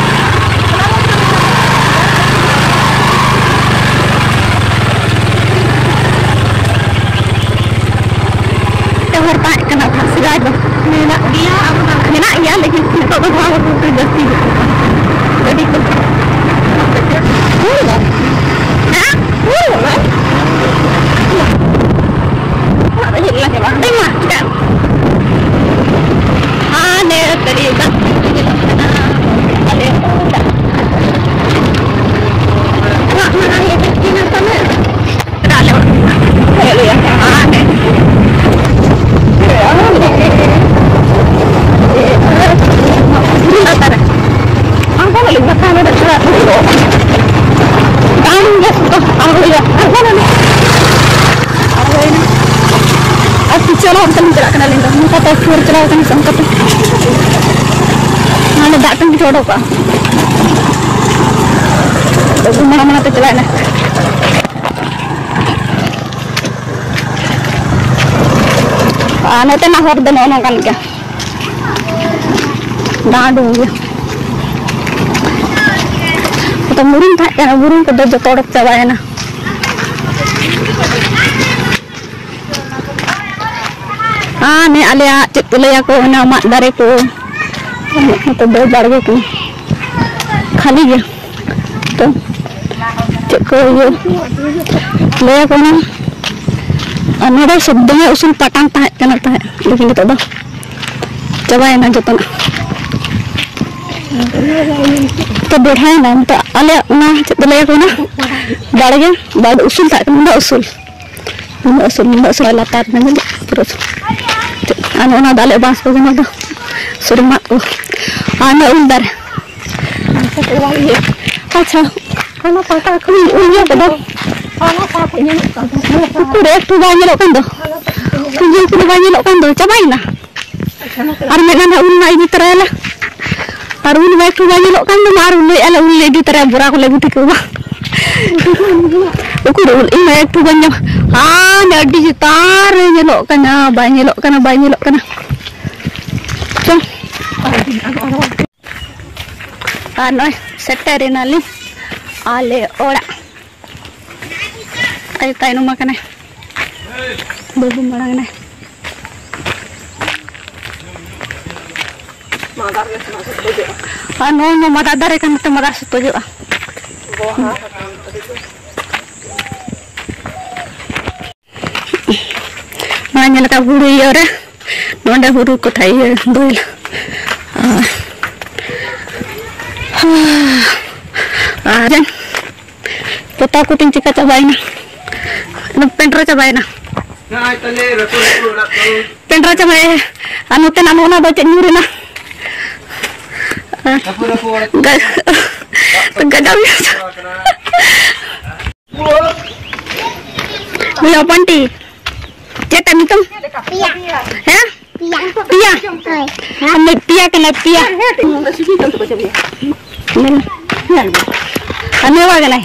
ᱛᱮ ᱦᱚᱲ ᱛᱟᱦᱮᱸ ᱠᱟᱱᱟ ᱥᱮᱫᱟᱭ ᱫᱚ᱾ ᱢᱮᱱᱟᱜ ᱜᱮᱭᱟ, ᱟᱫᱚ ᱵᱟᱝ ᱢᱮᱱᱟᱜ ᱜᱮᱭᱟ, ᱞᱮᱠᱤᱱ ᱱᱤᱛᱚᱜ ᱫᱚ ᱱᱚᱣᱟ ᱠᱚ ᱡᱟᱹᱥᱛᱤ ᱜᱮ᱾ ᱜᱟᱹᱰᱤ ᱠᱚ᱾ ᱦᱮᱸ? ᱦᱮᱸ? ᱚᱲᱟᱜ ᱨᱮ ᱦᱮᱡ ᱞᱮᱱᱟ ᱪᱟᱵᱟ᱾ ᱦᱮᱸ ᱢᱟ, ᱪᱤᱠᱟᱹ? ᱦᱟᱱᱮ ᱛᱟᱹᱨᱤ ᱫᱟᱜ ᱧᱮᱞᱚᱜ ᱠᱟᱱᱟ᱾ ᱟᱞᱮ ᱚᱲᱟᱜ᱾ ᱚᱲᱟᱜ ᱢᱟᱲᱟᱝ ᱞᱮ ᱦᱮᱡ ᱮᱱᱟ ᱛᱟᱞᱮ᱾ ᱟᱞᱮ ᱚᱲᱟᱜ᱾ ᱦᱮᱡ ᱞᱮᱱᱟ᱾ ᱦᱟᱱᱮ᱾ ᱵᱩᱨᱩ ᱞᱟᱛᱟᱨ ᱨᱮ᱾ ᱟᱬᱜᱚ ᱱᱟᱞᱤᱧ ᱵᱟᱠᱷᱟᱱ ᱱᱚᱰᱮ ᱛᱷᱚᱲᱟ ᱫᱩᱲᱩᱵ᱾ ᱵᱟᱝ ᱜᱮ ᱟᱬᱜᱚ ᱦᱩᱭᱩᱜᱼᱟ᱾ ᱟᱬᱜᱚ ᱱᱟᱞᱤᱧ᱾ ᱟᱬᱜᱚᱭᱮᱱᱟ᱾ ᱟᱨ ᱯᱤᱪᱷᱟᱹ ᱚᱲᱟᱜ ᱦᱚᱲ ᱛᱟᱹᱞᱤᱧ ᱪᱟᱞᱟᱜ ᱠᱟᱱᱟᱞᱤᱧ ᱫᱚ᱾ ᱱᱚᱝᱠᱟ ᱛᱮ ᱥᱩᱨ ᱪᱟᱞᱟᱣ ᱠᱟᱱᱟ ᱥᱮ ᱚᱱᱠᱟ ᱛᱮ᱾ ᱱᱚᱰᱮ ᱫᱟᱜ ᱴᱟᱝᱠᱤ ᱪᱚ ᱚᱰᱚᱠᱚᱜᱼᱟ᱾ ᱟᱹᱜᱩ ᱢᱟᱲᱟ ᱢᱟᱲᱟ ᱛᱮ ᱪᱟᱞᱟᱜ ᱢᱮ᱾ ᱟᱨ ᱱᱚᱛᱮᱱᱟᱜ ᱦᱚᱨ ᱫᱚ ᱱᱚᱜᱼᱚ ᱱᱚᱝᱠᱟᱱ ᱜᱮᱭᱟ᱾ ᱫᱟᱬᱟ ᱩᱰᱩᱝ ᱜᱮ᱾ ᱛᱚ ᱢᱩᱨᱩᱢ ᱛᱟᱦᱮᱸ ᱠᱟᱱᱟ, ᱢᱩᱨᱩᱢ ᱠᱚᱫᱚ ᱡᱚᱛᱚ ᱚᱰᱚᱠ ᱪᱟᱵᱟᱭᱮᱱᱟ᱾ ᱟᱨ ᱱᱮ ᱟᱞᱮᱭᱟᱜ ᱪᱮᱫ ᱠᱚ ᱞᱟᱹᱭᱟ ᱠᱚ, ᱚᱱᱟ ᱢᱟᱫ ᱫᱟᱨᱮ ᱠᱚ, ᱱᱚᱛᱮ ᱫᱚ ᱵᱟᱲᱜᱮ ᱠᱚ ᱠᱷᱟᱹᱞᱤ ᱜᱮ᱾ ᱛᱚ ᱪᱮᱫ ᱠᱚ ᱤᱭᱟᱹ ᱞᱟᱹᱭᱟ ᱠᱚ ᱚᱱᱟ, ᱟᱨ ᱱᱚᱰᱮ ᱥᱚᱵ ᱫᱚᱢᱮ ᱩᱥᱩᱞ ᱯᱟᱴᱟᱱ ᱛᱟᱦᱮᱸ ᱠᱟᱱᱟ ᱛᱟᱦᱮᱸᱫ, ᱞᱮᱠᱤᱱ ᱱᱤᱛᱚᱜ ᱫᱚ ᱪᱟᱵᱟᱭᱮᱱᱟ ᱡᱚᱛᱚᱱᱟᱜ᱾ ᱛᱚ ᱵᱮᱲᱦᱟᱭᱮᱱᱟ ᱱᱤᱛᱚᱜ ᱟᱞᱮᱭᱟᱜ ᱚᱱᱟ ᱪᱮᱫ ᱠᱚ ᱞᱟᱹᱭᱟ ᱠᱚ ᱚᱱᱟ ᱵᱟᱲᱜᱮ, ᱵᱟᱲᱜᱮ ᱩᱥᱩᱞ ᱛᱟᱦᱮᱸ ᱠᱟᱱᱟ, ᱩᱱᱟᱹᱜ ᱩᱥᱩᱞ᱾ ᱱᱩᱱᱟᱹᱜ ᱩᱥᱩᱞ, ᱱᱩᱱᱟᱹᱜ ᱩᱥᱩᱞ ᱞᱟᱛᱟᱨ ᱨᱮ ᱧᱮᱞᱚᱜ ᱯᱩᱨᱟᱹ ᱩᱥᱩᱞ᱾ ᱟᱨ ᱱᱚᱜᱼᱚ ᱱᱚᱣᱟ ᱫᱚ ᱟᱞᱮᱭᱟᱜ ᱵᱟᱸᱥ ᱵᱟᱜᱟᱱ ᱫᱚ ᱥᱩᱨᱩ ᱢᱟᱫ ᱠᱚ᱾ ᱟᱨ ᱱᱚᱣᱟ ᱩᱞ ᱫᱟᱨᱮ᱾ ᱟᱪᱪᱷᱟ, ᱦᱟᱱᱟ ᱯᱟᱦᱴᱟ ᱠᱷᱚᱱ ᱩᱞ ᱧᱮᱞ ᱠᱮᱫᱟ᱾ ᱩᱠᱩᱨ ᱮᱠᱴᱩ ᱵᱟᱭ ᱧᱮᱞᱚᱜ ᱠᱟᱱ ᱫᱚ᱾ ᱩᱞ ᱧᱮᱞ ᱠᱚᱫᱚ ᱵᱟᱭ ᱧᱮᱞᱚᱜ ᱠᱟᱱ ᱫᱚ, ᱪᱟᱵᱟᱭᱮᱱᱟ᱾ ᱟᱨ ᱢᱤᱫ ᱫᱷᱟᱣ ᱩᱞ ᱢᱟ ᱤᱫᱤ ᱛᱚᱨᱟᱭᱟᱞᱮ᱾ ᱟᱨ ᱩᱞ ᱢᱟ ᱮᱠᱴᱩ ᱵᱟᱭ ᱧᱮᱞᱚᱜ ᱠᱟᱱ ᱫᱚ, ᱢᱟ ᱟᱨ ᱩᱞ ᱞᱟᱹᱭᱮᱫᱼᱟ ᱞᱮ, ᱩᱞ ᱞᱮ ᱤᱫᱤ ᱛᱚᱨᱟᱭᱟ, ᱵᱚᱨᱟ ᱠᱚᱞᱮ ᱟᱹᱜᱩ ᱴᱷᱤᱠᱟᱹᱣᱟ᱾ ᱩᱠᱩᱨ ᱩᱞ, ᱤᱧ ᱢᱟ ᱮᱠᱴᱩ ᱵᱟᱹᱧ ᱧᱟᱢ᱾ ᱦᱟᱱᱮ ᱟᱹᱰᱤ ᱪᱮᱛᱟᱱ ᱨᱮ ᱧᱮᱞᱚᱜ ᱠᱟᱱᱟ, ᱵᱟᱭ ᱧᱮᱞᱚᱜ ᱠᱟᱱᱟ, ᱵᱟᱭ ᱧᱮᱞᱚᱜ ᱠᱟᱱᱟ᱾ ᱪᱚ᱾ ᱟᱨ ᱱᱚᱜᱼᱚᱭ ᱥᱮᱴᱮᱨ ᱮᱱᱟᱞᱤᱧ ᱟᱞᱮ ᱚᱲᱟᱜ᱾ ᱟᱭᱳ ᱛᱟᱭᱱᱚᱢ ᱟᱠᱟᱱᱟᱭ, ᱵᱟᱹᱵᱩ ᱢᱟᱲᱟᱝ ᱮᱱᱟᱭ᱾ ᱟᱨ ᱱᱚᱣᱟ ᱢᱟ ᱢᱟᱫᱟᱨ ᱫᱟᱨᱮ ᱠᱟᱱ ᱛᱮ ᱢᱟᱫᱟᱨ ᱥᱩᱛᱟᱹᱡᱚᱜᱼᱟ᱾ ᱱᱚᱣᱟ ᱧᱮᱞ ᱞᱮᱠᱟ ᱦᱩᱲᱩ ᱤᱭᱟᱹ ᱨᱮ, ᱱᱚᱰᱮ ᱦᱩᱲᱩ ᱠᱚ ᱛᱷᱟᱭ ᱤᱭᱟᱹ ᱫᱩᱞ᱾ ᱟᱨ, ᱟᱨ ᱯᱚᱛᱟᱣ ᱠᱚᱛᱤᱧ ᱪᱤᱠᱟ ᱪᱟᱵᱟᱭᱮᱱᱟ, ᱮᱠᱫᱚᱢ ᱯᱮᱸᱰᱨᱟ ᱪᱟᱵᱟᱭᱮᱱᱟ᱾ ᱯᱮᱸᱰᱨᱟ ᱪᱟᱵᱟᱭᱮᱱᱟ᱾ ᱟᱨ ᱱᱚᱛᱮᱱᱟᱜ ᱱᱚᱜᱼᱚ ᱱᱟ ᱫᱚ ᱪᱮᱫ ᱧᱩᱨ ᱮᱱᱟ? ᱜᱟ-, ᱜᱟᱰᱟ ᱦᱩᱭᱩᱜ᱾ ᱦᱩᱭᱩᱜ ᱯᱟᱱᱴᱤ᱾ ᱪᱮᱫ ᱛᱟᱢ ᱧᱩᱛᱩᱢ? ᱯᱤᱭᱟ᱾ ᱦᱮᱸ? ᱯᱤᱭᱟ᱾ ᱯᱤᱭᱟ᱾ ᱦᱳᱭ᱾ ᱟᱢ ᱫᱚ ᱯᱤᱭᱟ ᱠᱟᱱᱟ, ᱯᱤᱭᱟ᱾ ᱟᱨ ᱱᱚᱣᱟ ᱠᱟᱱᱟᱭ᱾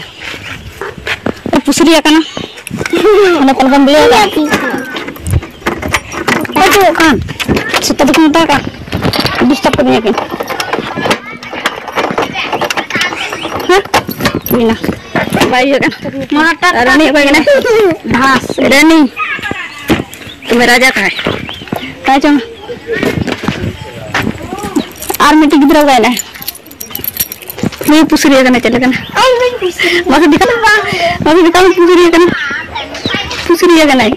ᱯᱩᱥᱨᱤᱭᱟ ᱠᱟᱱᱟ᱾ ᱚᱱᱟ ᱠᱚᱞ ᱵᱚᱱ ᱵᱩᱞᱟᱹᱣ ᱠᱟᱜᱼᱟ᱾ ᱯᱤᱭᱟ᱾ ᱚᱠᱚᱭ ᱪᱚ ᱠᱟᱱ? ᱥᱮᱛᱟ ᱫᱚᱠᱚ ᱢᱮᱛᱟ ᱠᱟᱜ᱾ ᱰᱤᱥᱴᱟᱨᱵ ᱠᱟᱹᱫᱤᱧᱟ ᱠᱤᱱ᱾ ᱦᱮᱸ? ᱦᱩᱭᱱᱟ᱾ ᱵᱟᱭ ᱤᱭᱟᱹ ᱠᱟᱱᱟ᱾ ᱱᱚᱣᱟ ᱴᱟᱴᱠᱟ ᱟᱨ ᱩᱱᱤ ᱚᱠᱚᱭ ᱠᱟᱱᱟᱭ? ᱜᱷᱟᱥ᱾ ᱨᱟᱱᱤ᱾ ᱛᱚᱵᱮ ᱨᱟᱡᱟ ᱠᱟᱱᱟᱭ᱾ ᱛᱟᱭ ᱪᱚᱝ᱾ ᱟᱨ ᱢᱤᱫᱴᱤᱡ ᱜᱤᱫᱽᱨᱟᱹ ᱚᱠᱟᱭ ᱱᱟᱭ? ᱱᱩᱭ ᱯᱩᱥᱨᱤᱭᱟᱹ ᱠᱟᱱᱟ, ᱪᱮᱫ ᱞᱮᱠᱟᱱᱟ? ᱟᱭ, ᱵᱟᱹᱧ ᱯᱩᱥᱨᱤᱭᱟᱹ᱾ ᱢᱟᱥᱮ ᱫᱮᱠᱷᱟᱣ, ᱢᱟᱥᱮ ᱫᱮᱠᱷᱟᱣ, ᱯᱩᱥᱨᱤᱭᱟᱹ ᱠᱟᱱᱟ᱾ ᱯᱩᱥᱨᱤᱭᱟᱹ ᱠᱟᱱᱟᱭ᱾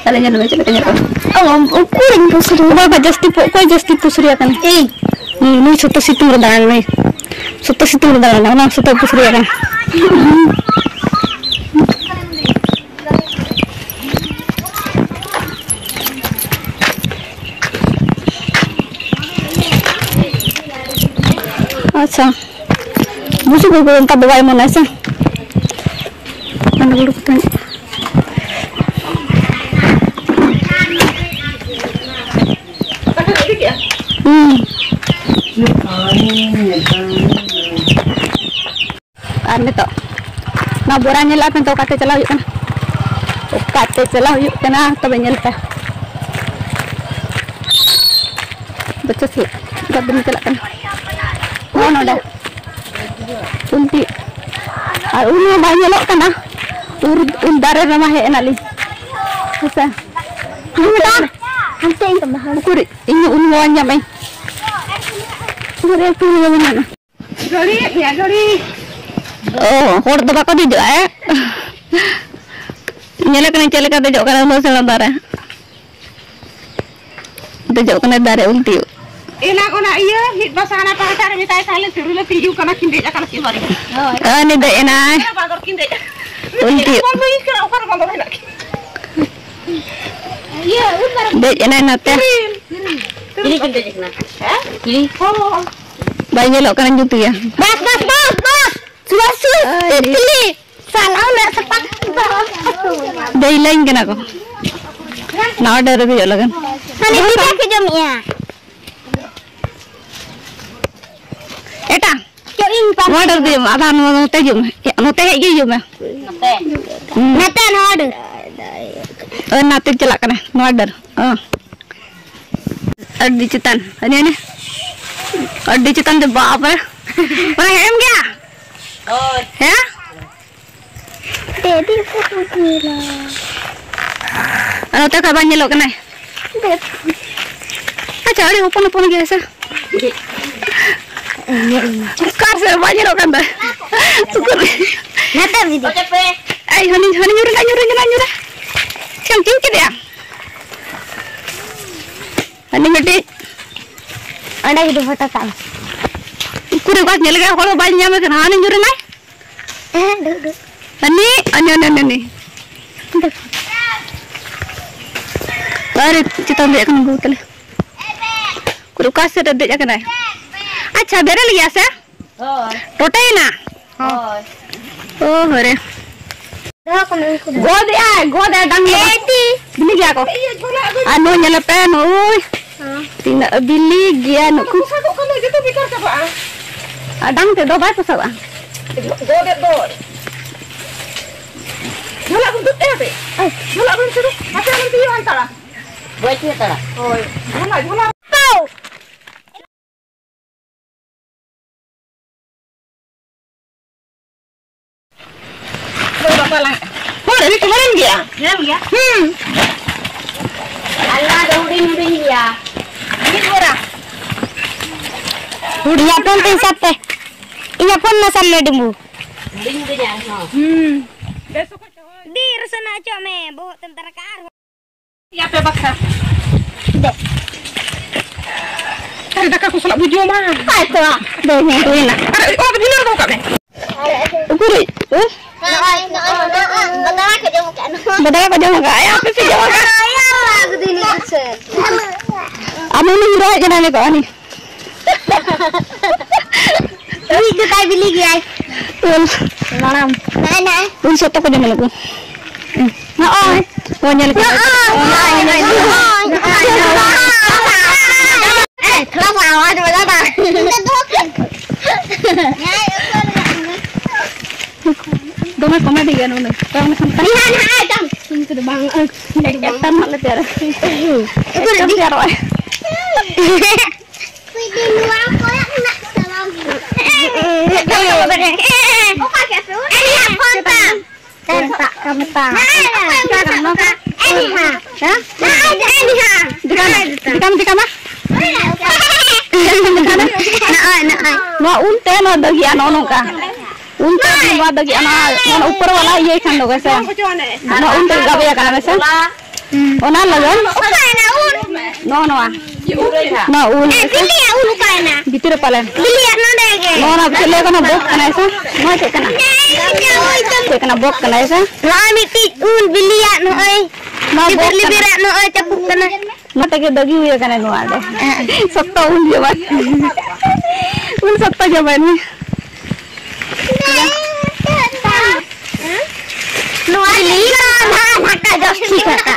ᱛᱟᱦᱞᱮ ᱧᱮᱞ ᱢᱮ, ᱪᱮᱫ ᱞᱮᱠᱟ ᱧᱮᱞᱚᱜ ᱠᱟᱱᱟ᱾ ᱚ, ᱚᱠᱚᱭ ᱡᱟᱹᱥᱛᱤ ᱯᱩ-, ᱚᱠᱚᱭ ᱡᱟᱹᱥᱛᱤ ᱯᱩᱥᱨᱤᱭᱟᱹ ᱠᱟᱱᱟ? ᱤᱧ᱾ ᱱᱩᱭ, ᱱᱩᱭ ᱥᱚᱠᱛᱚ ᱥᱤᱛᱩᱝ ᱨᱮ ᱫᱟᱬᱟᱱ ᱱᱩᱭ᱾ ᱥᱚᱠᱛᱚ ᱥᱤᱛᱩᱝ ᱨᱮ ᱫᱟᱬᱟᱱᱟ, ᱚᱱᱟ ᱥᱚᱠᱛᱚ ᱯᱩᱥᱨᱤᱭᱟᱹ ᱠᱟᱱᱟ᱾ ᱟᱪᱪᱷᱟ, ᱵᱩᱥᱩᱵ ᱠᱚ ᱚᱱᱠᱟ ᱫᱚ ᱵᱟᱭ ᱚᱢᱚᱱᱚᱜᱼᱟ ᱥᱮ? ᱚᱱᱟ ᱦᱩᱲᱩ ᱠᱚ ᱛᱟᱦᱮᱸ᱾ ᱦᱩᱸ᱾ ᱟᱨ ᱱᱤᱛᱚᱜ ᱱᱚᱣᱟ ᱵᱚᱨᱟ ᱧᱮᱞ ᱟᱯᱮ ᱱᱤᱛᱚᱜ ᱚᱠᱟᱛᱮ ᱪᱟᱞᱟᱣ ᱦᱩᱭᱩᱜ ᱠᱟᱱᱟ, ᱚᱠᱟᱛᱮ ᱪᱟᱞᱟᱣ ᱦᱩᱭᱩᱜ ᱠᱟᱱᱟ ᱛᱚᱵᱮ ᱧᱮᱞ ᱯᱮ᱾ ᱵᱟᱪᱪᱟ ᱥᱮ ᱚᱠᱟ ᱫᱤᱱ ᱪᱟᱞᱟᱜ ᱠᱟᱱᱟ? ᱱᱚᱜᱼᱚ ᱱᱚᱰᱮ ᱩᱞ ᱛᱤᱭᱳᱜ᱾ ᱟᱨ ᱩᱞ ᱦᱚᱸ ᱵᱟᱭ ᱧᱮᱞᱚᱜ ᱠᱟᱱᱟ᱾ ᱩᱞ, ᱩᱞ ᱫᱟᱨᱮ ᱨᱮᱢᱟ ᱦᱮᱡ ᱮᱱᱟᱞᱤᱧ᱾ ᱦᱮᱸᱥᱮ? ᱦᱟᱱᱛᱮ, ᱦᱟᱱᱛᱮ ᱤᱧ ᱛᱟᱢᱟ, ᱦᱟᱱᱛᱮ᱾ ᱩᱠᱩᱨ ᱤᱧ ᱩᱞ ᱦᱚᱸ ᱵᱟᱹᱧ ᱧᱟᱢᱮᱫ᱾ ᱩᱠᱩᱨ ᱤᱧ ᱩᱞ ᱦᱚᱸ ᱵᱟᱹᱧ ᱧᱟᱢᱟ᱾ ᱜᱟᱹᱲᱤᱭᱮᱫ ᱜᱮᱭᱟ, ᱜᱟᱹᱲᱤ᱾ ᱚ, ᱦᱚᱲ ᱫᱚ ᱵᱟᱠᱚ ᱫᱮᱡᱚᱜᱼᱟ, ᱦᱮᱸ? ᱧᱮᱞᱮ ᱠᱟᱹᱱᱟᱹᱧ ᱪᱮᱫ ᱞᱮᱠᱟ ᱫᱮᱡᱚᱜ ᱠᱟᱱᱟ ᱩᱱᱟᱹᱜ ᱥᱮᱬᱟ ᱫᱟᱨᱮ᱾ ᱫᱮᱡᱚᱜ ᱠᱟᱱᱟᱭ ᱫᱟᱨᱮ ᱩᱞ ᱛᱤᱭᱳᱜ᱾ ᱮᱱᱟᱝ ᱚᱱᱟ ᱤᱭᱟᱹ ᱢᱤᱫ ᱵᱟᱥᱟ ᱦᱟᱱᱟ ᱯᱟᱦᱴᱟ ᱨᱮ ᱢᱮᱛᱟᱭ ᱛᱟᱦᱮᱸ ᱞᱮᱱ ᱛᱤᱨᱤᱞ ᱞᱮ ᱛᱤᱸᱜᱩ ᱠᱟᱱᱟ, ᱠᱤᱱ ᱫᱮᱡ ᱟᱠᱟᱱᱟ ᱠᱤᱱ ᱵᱟᱨᱭᱟ᱾ ᱦᱳᱭ᱾ ᱩᱱᱤ ᱫᱮᱡ ᱮᱱᱟᱭ᱾ ᱚᱱᱟ ᱵᱟᱸᱫᱚᱨ ᱠᱤᱱ ᱫᱮᱡ ᱟᱠᱟᱱᱟ᱾ ᱩᱞ ᱛᱤᱭᱳᱜ᱾ ᱵᱟᱹᱧ ᱟᱹᱭᱠᱟᱹᱣᱟ ᱚᱠᱟᱨᱮ ᱵᱟᱸᱫᱚᱨ ᱦᱮᱱᱟᱜ ᱠᱤᱱᱟ᱾ ᱤᱭᱟᱹ, ᱩᱞ ᱢᱟᱨᱟᱝ᱾ ᱫᱮᱡ ᱮᱱᱟᱭ ᱱᱟᱛᱮ᱾ ᱛᱤᱨᱤᱞ᱾ ᱪᱤᱞᱤ ᱠᱤᱱ ᱫᱮᱡ ᱟᱠᱟᱱᱟ? ᱦᱮᱸ? ᱪᱤᱞᱤ? ᱦᱚᱸ᱾ ᱵᱟᱭ ᱧᱮᱞᱚᱜ ᱠᱟᱱᱟ ᱡᱩᱛ ᱜᱮ᱾ ᱵᱟᱥ, ᱵᱟᱥ, ᱵᱟᱥ, ᱵᱟᱥ᱾ ᱥᱩᱵᱷᱟᱥ, ᱥᱩᱵᱷᱟᱥ, ᱟᱭ᱾ ᱛᱤᱛᱞᱤ᱾ ᱥᱟᱞᱟ ᱩᱱᱟᱹᱜ ᱥᱟᱯᱷᱟ᱾ ᱫᱮᱡ ᱞᱟᱹᱭᱤᱧ ᱠᱟᱱᱟ ᱠᱚ᱾ ᱱᱟᱣᱟ ᱰᱟᱹᱨ ᱨᱮ ᱫᱮᱡᱚᱜ ᱞᱟᱹᱜᱤᱫ᱾ ᱦᱟᱱᱮ ᱯᱤᱴᱷᱟᱹ ᱠᱚ ᱡᱚᱢᱮᱜᱼᱟ᱾ ᱮᱴᱟ᱾ ᱪᱚ ᱤᱧ ᱯᱟᱱ- ᱱᱚᱣᱟ ᱰᱟᱹᱨ ᱫᱮᱡᱚᱜ ᱢᱮ᱾ ᱟᱫᱷᱟ ᱱᱚᱣᱟ ᱱᱚᱛᱮ ᱦᱤᱡᱩᱜ ᱢᱮ᱾ ᱮ, ᱱᱚᱛᱮ ᱦᱮᱡ ᱜᱮ ᱦᱤᱡᱩᱜ ᱢᱮ᱾ ᱱᱚᱛᱮ᱾ ᱦᱩᱸ᱾ ᱱᱚᱛᱮ ᱱᱚᱣᱟ ᱰᱟᱹᱨ᱾ ᱳᱭ ᱱᱟᱛᱮ ᱪᱟᱞᱟᱜ ᱠᱟᱱᱟ ᱱᱚᱣᱟ ᱰᱟᱹᱨ᱾ ᱚ᱾ ᱟᱹᱰᱤ ᱪᱮᱛᱟᱱ᱾ ᱦᱟᱹᱱᱤ, ᱦᱟᱹᱱᱤ᱾ ᱟᱹᱰᱤ ᱪᱮᱛᱟᱱ ᱫᱚ, ᱵᱟᱯ ᱨᱮ᱾ ᱚᱱᱟ ᱦᱮᱲᱮᱢ ᱜᱮᱭᱟ? ᱦᱳᱭ᱾ ᱦᱮᱸ? ᱫᱮᱫᱤ ᱯᱷᱳᱴᱳ ᱧᱮᱞᱟ᱾ ᱟᱨ ᱱᱚᱛᱮ ᱠᱷᱚᱡ ᱵᱟᱝ ᱧᱮᱞᱚᱜ ᱠᱟᱱᱟᱭ᱾ ᱫᱮᱫ᱾ ᱟᱪᱪᱷᱟ, ᱟᱹᱰᱤ ᱦᱚᱯᱚᱱ ᱦᱚᱯᱚᱱ ᱜᱮᱭᱟ ᱥᱮ? ᱚᱠᱟ ᱥᱮᱫ ᱵᱟᱝ ᱧᱮᱞᱚᱜ ᱠᱟᱱ ᱛᱟᱭ᱾ ᱩᱠᱩᱨ᱾ ᱱᱟᱛᱮ ᱤᱫᱤ᱾ ᱟᱭ, ᱦᱟᱹᱱᱤ, ᱦᱟᱹᱱᱤ ᱧᱩᱨ ᱮᱱᱟ, ᱧᱩᱨ ᱮᱱᱟ, ᱧᱩᱨ ᱮᱱᱟ᱾ ᱪᱮᱫ ᱮᱢ ᱪᱤᱧ ᱠᱮᱫᱮᱭᱟ? ᱦᱟᱹᱱᱤ ᱢᱤᱫᱴᱤᱡ᱾ ᱚᱸᱰᱮ ᱜᱮ ᱯᱷᱳᱴᱳ ᱠᱟᱜ ᱢᱮ᱾ ᱩᱠᱩᱨ ᱚᱠᱟ ᱧᱮᱞ ᱜᱮ ᱦᱚᱲ ᱵᱟᱭ ᱧᱟᱢᱮ ᱠᱟᱱᱟ, ᱦᱟᱹᱱᱤ ᱧᱩᱨ ᱮᱱᱟᱭ᱾ ᱦᱮᱸ, ᱫᱩᱜ, ᱫᱩᱜ᱾ ᱦᱟᱹᱱᱤ, ᱦᱟᱹᱱᱤ, ᱦᱟᱹᱱᱤ, ᱦᱟᱹᱱᱤ᱾ ᱟᱨᱮ, ᱪᱮᱛᱟᱱ ᱫᱮᱡ ᱟᱠᱟᱱᱟ ᱵᱟᱹᱦᱩ ᱛᱟᱞᱮ᱾ ᱩᱠᱩᱨ ᱚᱠᱟ ᱥᱮᱫ ᱨᱮ ᱫᱮᱡ ᱟᱠᱟᱱᱟᱭ? ᱟᱪᱪᱷᱟ, ᱵᱮᱨᱮᱞ ᱜᱮᱭᱟ ᱥᱮ? ᱦᱳᱭ᱾ ᱨᱚᱴᱮᱭᱮᱱᱟ? ᱦᱳᱭ᱾ ᱳ ᱦᱳᱨᱮ᱾ ᱫᱚᱦᱚ ᱠᱚᱢ ᱩᱱᱠᱩ ᱫᱚ᱾ ᱜᱚᱫ ᱮᱜᱼᱟᱭ, ᱜᱚᱫ ᱮᱜᱼᱟᱭ, ᱰᱟᱝ ᱫᱚ ᱵᱟᱝ᱾ ᱮᱭ ᱛᱤ᱾ ᱵᱤᱞᱤ ᱜᱮᱭᱟ ᱠᱚ᱾ ᱟᱨ ᱱᱚᱜᱼᱚᱭ ᱧᱮᱞᱮ ᱯᱮ, ᱱᱚᱜᱼᱚᱭ᱾ ᱦᱮᱸ᱾ ᱛᱤᱱᱟᱹᱜ ᱵᱤᱞᱤ ᱜᱮᱭᱟ ᱱᱩᱠᱩ᱾ ᱯᱚᱥᱟᱜᱚᱜ ᱠᱟᱱ ᱫᱚ, ᱡᱚᱛᱚ ᱵᱮᱠᱟᱨ ᱪᱟᱵᱟᱜᱼᱟ᱾ ᱟᱨ ᱰᱟᱝ ᱛᱮᱫᱚ ᱵᱟᱭ ᱯᱚᱥᱟᱜᱚᱜᱼᱟ᱾ ᱜᱚᱫ ᱮᱫ ᱫᱚᱭ᱾ ᱡᱷᱚᱞᱟᱜ ᱠᱚ ᱫᱩᱫ ᱛᱟᱭᱟ ᱯᱮ᱾ ᱡᱷᱚᱞᱟᱜ ᱵᱚᱱ ᱪᱩᱨᱩᱡ, ᱦᱟᱯᱮ ᱟᱞᱚᱢ ᱛᱤᱭᱳᱜ ᱦᱟᱱᱛᱟᱲᱟ᱾ ᱜᱚᱡ ᱯᱮ ᱦᱟᱛᱟᱲᱟ᱾ ᱦᱳᱭ, ᱡᱷᱚᱞᱟ, ᱡᱷᱚᱞᱟ᱾ ᱦᱳᱭ, ᱵᱟᱯᱞᱟ ᱞᱟᱦᱟ᱾ ᱦᱳᱭ, ᱟᱹᱰᱤ ᱠᱚ ᱢᱟᱨᱟᱝ ᱜᱮᱭᱟ᱾ ᱢᱟᱨᱟᱝ ᱜᱮᱭᱟ? ᱦᱩᱸ᱾ ᱟᱞᱮ ᱫᱚ ᱦᱩᱰᱤᱧ ᱦᱩᱰᱤᱧ ᱜᱮᱭᱟ᱾ ᱢᱤᱫ ᱵᱚᱨᱟ᱾ ᱦᱩᱰᱤᱧ ᱟᱯᱮ ᱚᱱᱛᱮ ᱦᱤᱥᱟᱹᱵ ᱛᱮ᱾ ᱤᱧᱟᱹᱜ ᱯᱷᱳᱱ ᱢᱮ ᱥᱟᱵ ᱢᱮ, ᱰᱩᱢᱵᱩ᱾ ᱦᱩᱰᱤᱧ ᱦᱩᱰᱤᱧ ᱟᱨᱦᱚᱸ᱾ ᱦᱩᱸ᱾ ᱵᱤᱨ ᱥᱮᱱᱟᱜ ᱚᱪᱚᱜ ᱢᱮ, ᱵᱚᱦᱚᱜ ᱛᱮᱢ ᱛᱟᱨᱟᱠᱟ ᱟᱨᱦᱚᱸ᱾ ᱭᱟ ᱯᱮ ᱵᱟᱠᱷᱨᱟ᱾ ᱫᱮ᱾ ᱟᱨ ᱫᱟᱠᱟ ᱠᱚ ᱥᱟᱞᱟᱜ ᱵᱚ ᱡᱚᱢᱟ᱾ ᱟᱭ ᱛᱚ, ᱫᱮ, ᱦᱮᱸ, ᱦᱩᱭᱱᱟ᱾ ᱟᱨ ᱚᱱᱟ ᱫᱚ ᱵᱷᱤᱱᱟᱹ ᱨᱮ ᱫᱚᱦᱚ ᱠᱟᱜ ᱢᱮ᱾ ᱩᱠᱩᱨᱤᱡ? ᱦᱮᱸ? ᱱᱚᱜᱼᱚᱭ, ᱱᱚᱜᱼᱚᱭ, ᱱᱚᱜᱼᱚᱭ, ᱵᱟᱫᱟᱲᱟ ᱠᱚ ᱡᱚᱢ ᱟᱠᱟᱫ, ᱱᱚᱜᱼᱚᱭ᱾ ᱵᱟᱫᱟᱲᱟ ᱠᱚ ᱡᱚᱢ ᱟᱠᱟᱫ᱾ ᱟᱭ, ᱟᱯᱮ ᱯᱮ ᱡᱚᱢ ᱟᱠᱟᱫ? ᱟᱭ, ᱟᱭ, ᱟᱭ, ᱟᱭ, ᱟᱭ᱾ ᱟᱢ ᱩᱱᱤ ᱦᱤᱨᱳ ᱦᱮᱡ ᱮᱱᱟᱭ ᱱᱤᱛᱚᱜ, ᱦᱟᱹᱱᱤ᱾ ᱩᱱᱤ ᱫᱚ ᱛᱟᱭ ᱵᱤᱞᱤ ᱜᱮᱭᱟᱭ᱾ ᱩᱞ᱾ ᱢᱟᱲᱟᱝ᱾ ᱱᱟᱭ, ᱱᱟᱭ᱾ ᱩᱞ ᱥᱚᱛᱚ ᱠᱚ ᱡᱚᱢ ᱞᱟᱹᱜᱤᱫ᱾ ᱱᱚᱜᱼᱚᱭ᱾ ᱱᱚᱜᱼᱚᱭ ᱧᱮᱞ ᱠᱚ᱾ ᱱᱚᱜᱼᱚᱭ, ᱱᱚᱜᱼᱚᱭ, ᱱᱚᱜᱼᱚᱭ, ᱱᱚᱜᱼᱚᱭ᱾ ᱮ, ᱛᱷᱚᱲᱟ ᱥᱟ ᱟᱣᱟᱡᱽ ᱵᱟᱡᱟᱣ ᱫᱟ᱾ ᱫᱚᱢᱮ ᱠᱚᱢᱮᱰᱤ ᱜᱮ ᱱᱩᱱᱟᱹᱜ᱾ ᱛᱟᱨ ᱢᱟᱱᱮ ᱥᱟᱱᱛᱟᱲ ᱱᱤᱦᱟᱱ ᱦᱟᱭ ᱛᱟᱢ᱾ ᱩᱱᱠᱩ ᱫᱚ ᱵᱟᱝ, ᱩᱱᱠᱩ ᱫᱚ ᱵᱟᱝ᱾ ᱮᱠᱴᱟᱨ ᱱᱟᱜ ᱞᱮ ᱛᱮᱭᱟᱨᱟ᱾ ᱩᱱᱠᱩ ᱫᱚ ᱮᱠᱴᱟᱨ ᱛᱮᱭᱟᱨᱚᱜᱼᱟᱭ᱾ ᱱᱚᱣᱟ ᱠᱚᱭᱚᱜ ᱨᱮᱱᱟᱜ ᱥᱟᱢᱟᱱ᱾ ᱚᱠᱟ ᱠᱮ ᱥᱩᱨ? ᱮᱱ ᱦᱟ ᱯᱷᱳᱱ ᱛᱟᱢ᱾ ᱥᱮᱛᱟᱜ ᱠᱟᱱ ᱛᱟᱢ᱾ ᱦᱮᱸ, ᱮᱱ ᱦᱟ᱾ ᱦᱮᱸ? ᱮᱱ ᱦᱟ᱾ ᱫᱮᱠᱷᱟᱣ ᱢᱮ, ᱫᱮᱠᱷᱟᱣ ᱢᱮ, ᱫᱮᱠᱷᱟᱣ ᱢᱮ᱾ ᱱᱚᱜᱼᱚᱭ, ᱱᱚᱜᱼᱚᱭ᱾ ᱱᱚᱣᱟ ᱩᱞ ᱛᱮ ᱱᱚᱣᱟ ᱫᱟᱹᱜᱤᱜᱼᱟ, ᱱᱚᱜᱼᱚ ᱱᱚᱝᱠᱟ᱾ ᱩᱞ ᱛᱮ ᱱᱚᱣᱟ ᱫᱟᱹᱜᱤᱜᱼᱟ, ᱱᱚᱣᱟ, ᱱᱚᱣᱟ ᱩᱯᱚᱨ ᱣᱟᱞᱟ ᱤᱭᱟᱹᱭ ᱠᱷᱟᱱ ᱫᱚ ᱜᱮᱥᱮ᱾ ᱱᱚᱣᱟ ᱩᱞ ᱛᱮ ᱜᱟᱵᱮ ᱟᱠᱟᱱᱟ ᱜᱮᱥᱮ᱾ ᱦᱩᱸ᱾ ᱚᱱᱟ ᱞᱟᱹᱜᱤᱫ ᱚᱠᱟᱭᱮᱱᱟ ᱩᱞ? ᱱᱚᱜᱼᱚ ᱱᱚᱣᱟ᱾ ᱱᱚᱣᱟ ᱩᱞ ᱮ, ᱜᱮᱥᱮ᱾ ᱵᱤᱞᱤᱭᱟᱜ ᱩᱞ ᱚᱠᱟᱭᱮᱱᱟ? ᱵᱷᱤᱛᱤᱨ ᱨᱮ ᱯᱟᱞᱮᱱ᱾ ᱵᱤᱞᱤᱭᱟᱜ ᱱᱚᱰᱮ ᱜᱮ᱾ ᱱᱚᱣᱟ ᱱᱟ ᱪᱮᱫ ᱞᱟᱹᱭ ᱠᱟᱱᱟ? ᱵᱚᱠ ᱠᱟᱱᱟᱭ ᱥᱮ? ᱱᱚᱣᱟ ᱪᱮᱫ ᱠᱟᱱᱟ? ᱦᱮᱸ, ᱪᱮᱫ ᱠᱟᱱᱟ? ᱵᱚᱠ ᱠᱟᱱᱟᱭ ᱥᱮ? ᱱᱚᱜᱼᱚᱭ ᱢᱤᱫᱴᱤᱡ ᱩᱞ ᱵᱤᱞᱤᱭᱟᱜ ᱱᱚᱜᱼᱚᱭ᱾ ᱱᱚᱣᱟ ᱞᱤᱵᱤᱨ ᱵᱚᱠ ᱠᱟᱱᱟ᱾ ᱞᱤᱵᱤᱨᱟᱜ ᱱᱚᱜᱼᱚᱭ ᱪᱟᱯᱩᱜ ᱠᱟᱱᱟ᱾ ᱱᱚᱣᱟ ᱛᱮᱜᱮ ᱫᱟᱹᱜᱤ ᱦᱩᱭ ᱟᱠᱟᱱᱟ ᱱᱚᱣᱟ ᱫᱚ᱾ ᱦᱮᱸ᱾ ᱥᱚᱠᱛᱚ ᱩᱞ ᱡᱚᱢᱟᱭ᱾ ᱩᱞ ᱥᱚᱠᱛᱚ ᱡᱚᱢᱟᱭ ᱢᱮ᱾ ᱱᱚᱣᱟ ᱞᱤᱞᱟ ᱱᱟᱦᱟᱜ ᱱᱟᱠᱟ ᱡᱟᱹᱥᱛᱤ ᱠᱟᱜᱼᱟ᱾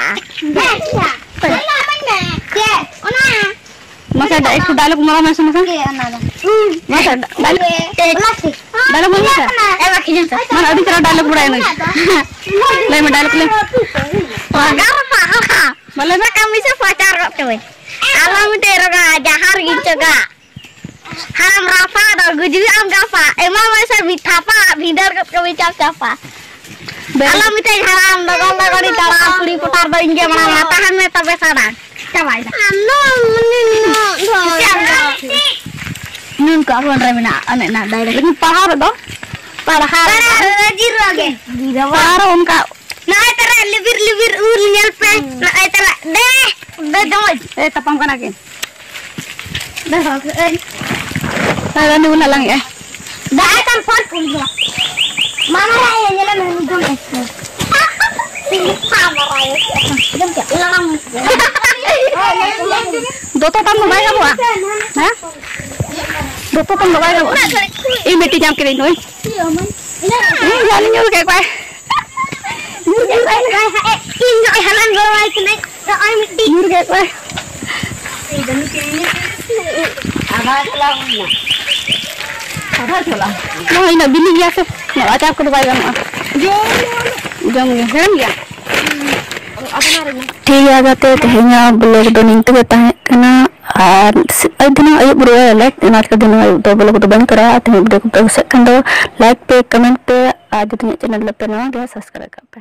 ᱪᱮᱫ? ᱚᱱᱟ᱾ ᱢᱟᱥᱮ ᱰᱟ-, ᱮᱠᱴᱩ dialogue ᱢᱟᱨᱟ ᱢᱮᱥᱮ, ᱢᱟᱥᱮ᱾ ᱪᱮᱫ ᱚᱱᱟ ᱫᱚ? ᱢᱟᱥᱮ ᱰᱟ-, dialogue, ᱚᱱᱟ ᱪᱮᱫ? Dialogue ᱢᱮ, ᱢᱟᱥᱮ᱾ ᱮ, ᱵᱟᱠᱷᱤᱡ ᱢᱟᱥᱮ᱾ ᱢᱟᱱᱮ ᱟᱹᱰᱤ ᱪᱮᱦᱨᱟ dialogue ᱵᱟᱲᱟᱭᱟ ᱱᱩᱭ᱾ ᱞᱟᱹᱭ ᱢᱮ, dialogue ᱞᱟᱹᱭ ᱢᱮ᱾ ᱨᱚᱜᱟ ᱨᱟᱯᱟᱜ, ᱦᱟ, ᱦᱟ᱾ ᱢᱟ ᱞᱟᱹᱭ ᱢᱮ᱾ ᱠᱟᱹᱢᱤ ᱥᱮ ᱯᱟᱪᱟᱨ ᱜᱚᱫ ᱠᱟᱹᱢᱤ᱾ ᱟᱞᱚᱢ ᱢᱤᱫᱴᱮᱡ ᱨᱚᱜᱟ, ᱡᱟᱦᱟᱸ ᱨᱮᱜᱮᱧ ᱪᱚᱜᱟ᱾ ᱦᱟᱲᱟᱢ ᱨᱟᱯᱟᱜ ᱫᱚ ᱜᱩᱡᱩᱜ ᱟᱢ ᱜᱟᱯᱟ᱾ ᱮᱢᱟ ᱢᱮᱥᱮ ᱢᱤᱫ ᱛᱷᱟᱯᱟ, ᱵᱷᱤᱸᱫᱟᱹᱲ ᱜᱚᱫ ᱠᱟᱹᱢᱤ ᱪᱟᱯ ᱪᱟᱯᱟ᱾ ᱵᱮᱥ᱾ ᱟᱞᱚ ᱢᱤᱫᱴᱮᱡ ᱦᱟᱲᱟᱢ, ᱞᱚᱜᱚᱱ ᱞᱚᱜᱚᱱᱤᱧ ᱛᱟᱲᱟᱢ, ᱠᱩᱲᱤ ᱯᱚᱴᱟᱨ ᱫᱚ ᱤᱧ ᱜᱮ ᱢᱟᱲᱟᱝ, ᱛᱟᱦᱮᱱ ᱢᱮ ᱛᱚᱵᱮ ᱥᱟᱲᱟᱝ᱾ ᱪᱟᱵᱟᱭᱮᱱᱟ᱾ ᱟᱢ ᱫᱚ ᱢᱟᱱᱮ ᱱᱩᱱᱟᱹᱜ ᱫᱚ ᱪᱮᱫ ᱟᱢ ᱫᱚ? ᱱᱩᱱ ᱠᱚ ᱟᱵᱚᱱ ᱨᱮ ᱢᱮᱱᱟᱜᱼᱟ, ᱚᱱᱮ ᱚᱱᱟ direct᱾ ᱞᱮᱠᱤᱱ ᱯᱟᱲᱦᱟᱣ ᱨᱮᱫᱚ? ᱯᱟᱲᱦᱟᱣ ᱨᱮ᱾ ᱯᱟᱲᱦᱟᱣ ᱨᱮ ᱡᱤᱨᱳ ᱜᱮ᱾ ᱡᱤᱨᱳ ᱵᱟ᱾ ᱯᱟᱲᱦᱟᱣ ᱨᱮ ᱚᱱᱠᱟ᱾ ᱱᱚᱜᱼᱚᱭ ᱛᱟᱨᱟ ᱞᱤᱵᱤᱨ ᱞᱤᱵᱤᱨ ᱩᱞ ᱧᱮᱞ ᱯᱮ᱾ ᱦᱩᱸ᱾ ᱱᱚᱜᱼᱚᱭ ᱛᱟᱨᱟ ᱫᱮ, ᱫᱮ ᱡᱚᱢᱚᱡ᱾ ᱮ, ᱛᱟᱯᱟᱢ ᱠᱟᱱᱟ ᱠᱤᱱ᱾ ᱫᱮ ᱦᱚᱲ ᱠᱚ, ᱮ᱾ ᱟᱨ ᱩᱱᱤ ᱵᱚᱱ ᱦᱟᱞᱟᱝ ᱮᱜᱼᱟ᱾ ᱫᱟᱜ ᱠᱟᱱ ᱯᱷᱚᱞ ᱠᱚ ᱡᱚᱢᱟ᱾ ᱢᱟᱢᱟ ᱨᱟᱭ ᱧᱮᱞ ᱢᱮ, ᱩᱱᱤ ᱡᱚᱢ ᱮᱫ ᱠᱚ᱾ ᱢᱟᱢᱟ ᱨᱟᱭ᱾ ᱡᱚᱢ ᱠᱮᱫ᱾ ᱞᱟᱲᱟᱝ᱾ ᱫᱚᱛᱚ ᱛᱟᱢ ᱫᱚ ᱵᱟᱭ ᱜᱟᱱᱚᱜᱼᱟ? ᱦᱮᱸ? ᱫᱚᱛᱚ ᱛᱟᱢ ᱫᱚ ᱵᱟᱭ ᱜᱟᱱᱚᱜᱼᱟ? ᱤᱧ ᱢᱤᱫᱴᱤᱡ ᱧᱟᱢ ᱠᱮᱫᱟᱹᱧ ᱱᱩᱭ᱾ ᱤᱧ ᱦᱚᱸ ᱧᱩᱨ ᱠᱮᱫ ᱠᱚᱣᱟᱭ᱾ ᱧᱩᱨ ᱠᱮᱫ ᱠᱚᱣᱟᱭ᱾ ᱤᱧ ᱱᱚᱜᱼᱚᱭ ᱦᱟᱞᱟᱝ ᱜᱚᱲᱚᱣᱟᱭ ᱠᱟᱹᱱᱟᱹᱧ᱾ ᱱᱚᱜᱼᱚᱭ ᱢᱤᱫᱴᱤᱡ᱾ ᱧᱩᱨ ᱠᱮᱫ ᱠᱚᱣᱟᱭ᱾ ᱟᱫᱷᱟ ᱡᱷᱚᱞᱟ ᱦᱩᱭᱱᱟ᱾ ᱟᱫᱷᱟ ᱡᱷᱚᱞᱟ᱾ ᱱᱚᱜᱼᱚᱭ ᱤᱱᱟᱹᱜ ᱵᱤᱞᱤ ᱜᱮᱭᱟ ᱥᱮ? ᱱᱚᱣᱟ ᱟᱪᱟᱨ ᱠᱚᱫᱚ ᱵᱟᱭ ᱜᱟᱱᱚᱜᱼᱟ᱾ ᱡᱚᱢ ᱜᱮ᱾ ᱦᱮᱲᱮᱢ ᱜᱮᱭᱟ? ᱦᱩᱸ᱾ ᱟᱫᱚ ᱚᱱᱟ ᱨᱮᱜᱮ᱾ ᱴᱷᱤᱠ ᱜᱮᱭᱟ ᱜᱟᱛᱮ, ᱛᱮᱦᱮᱧᱟᱜ vlog ᱫᱚ ᱱᱤᱝᱠᱟᱹ ᱜᱮ ᱛᱟᱦᱮᱸ ᱠᱟᱱᱟ᱾ ᱟᱨ ᱟᱹᱭᱩᱵ ᱫᱤᱱ ᱟᱹᱭᱩᱵ ᱨᱩᱣᱟᱹᱲ ᱟᱞᱮ, ᱚᱱᱟ ᱞᱟᱹᱜᱤᱫ ᱱᱚᱣᱟ ᱟᱹᱭᱩᱵ ᱫᱚ vlog ᱫᱚ ᱵᱟᱹᱧ ᱠᱚᱨᱟᱣᱟ᱾ ᱛᱮᱦᱮᱧ video ᱠᱚᱯᱮ ᱠᱩᱥᱤᱭᱟᱜ ᱠᱷᱟᱱ ᱫᱚ like ᱯᱮ, comment ᱯᱮ, ᱟᱨ ᱡᱩᱫᱤ ᱤᱧᱟᱹᱜ channel ᱨᱮᱯᱮ ᱱᱟᱣᱟ ᱜᱮᱭᱟ subscribe ᱠᱟᱜ ᱯᱮ᱾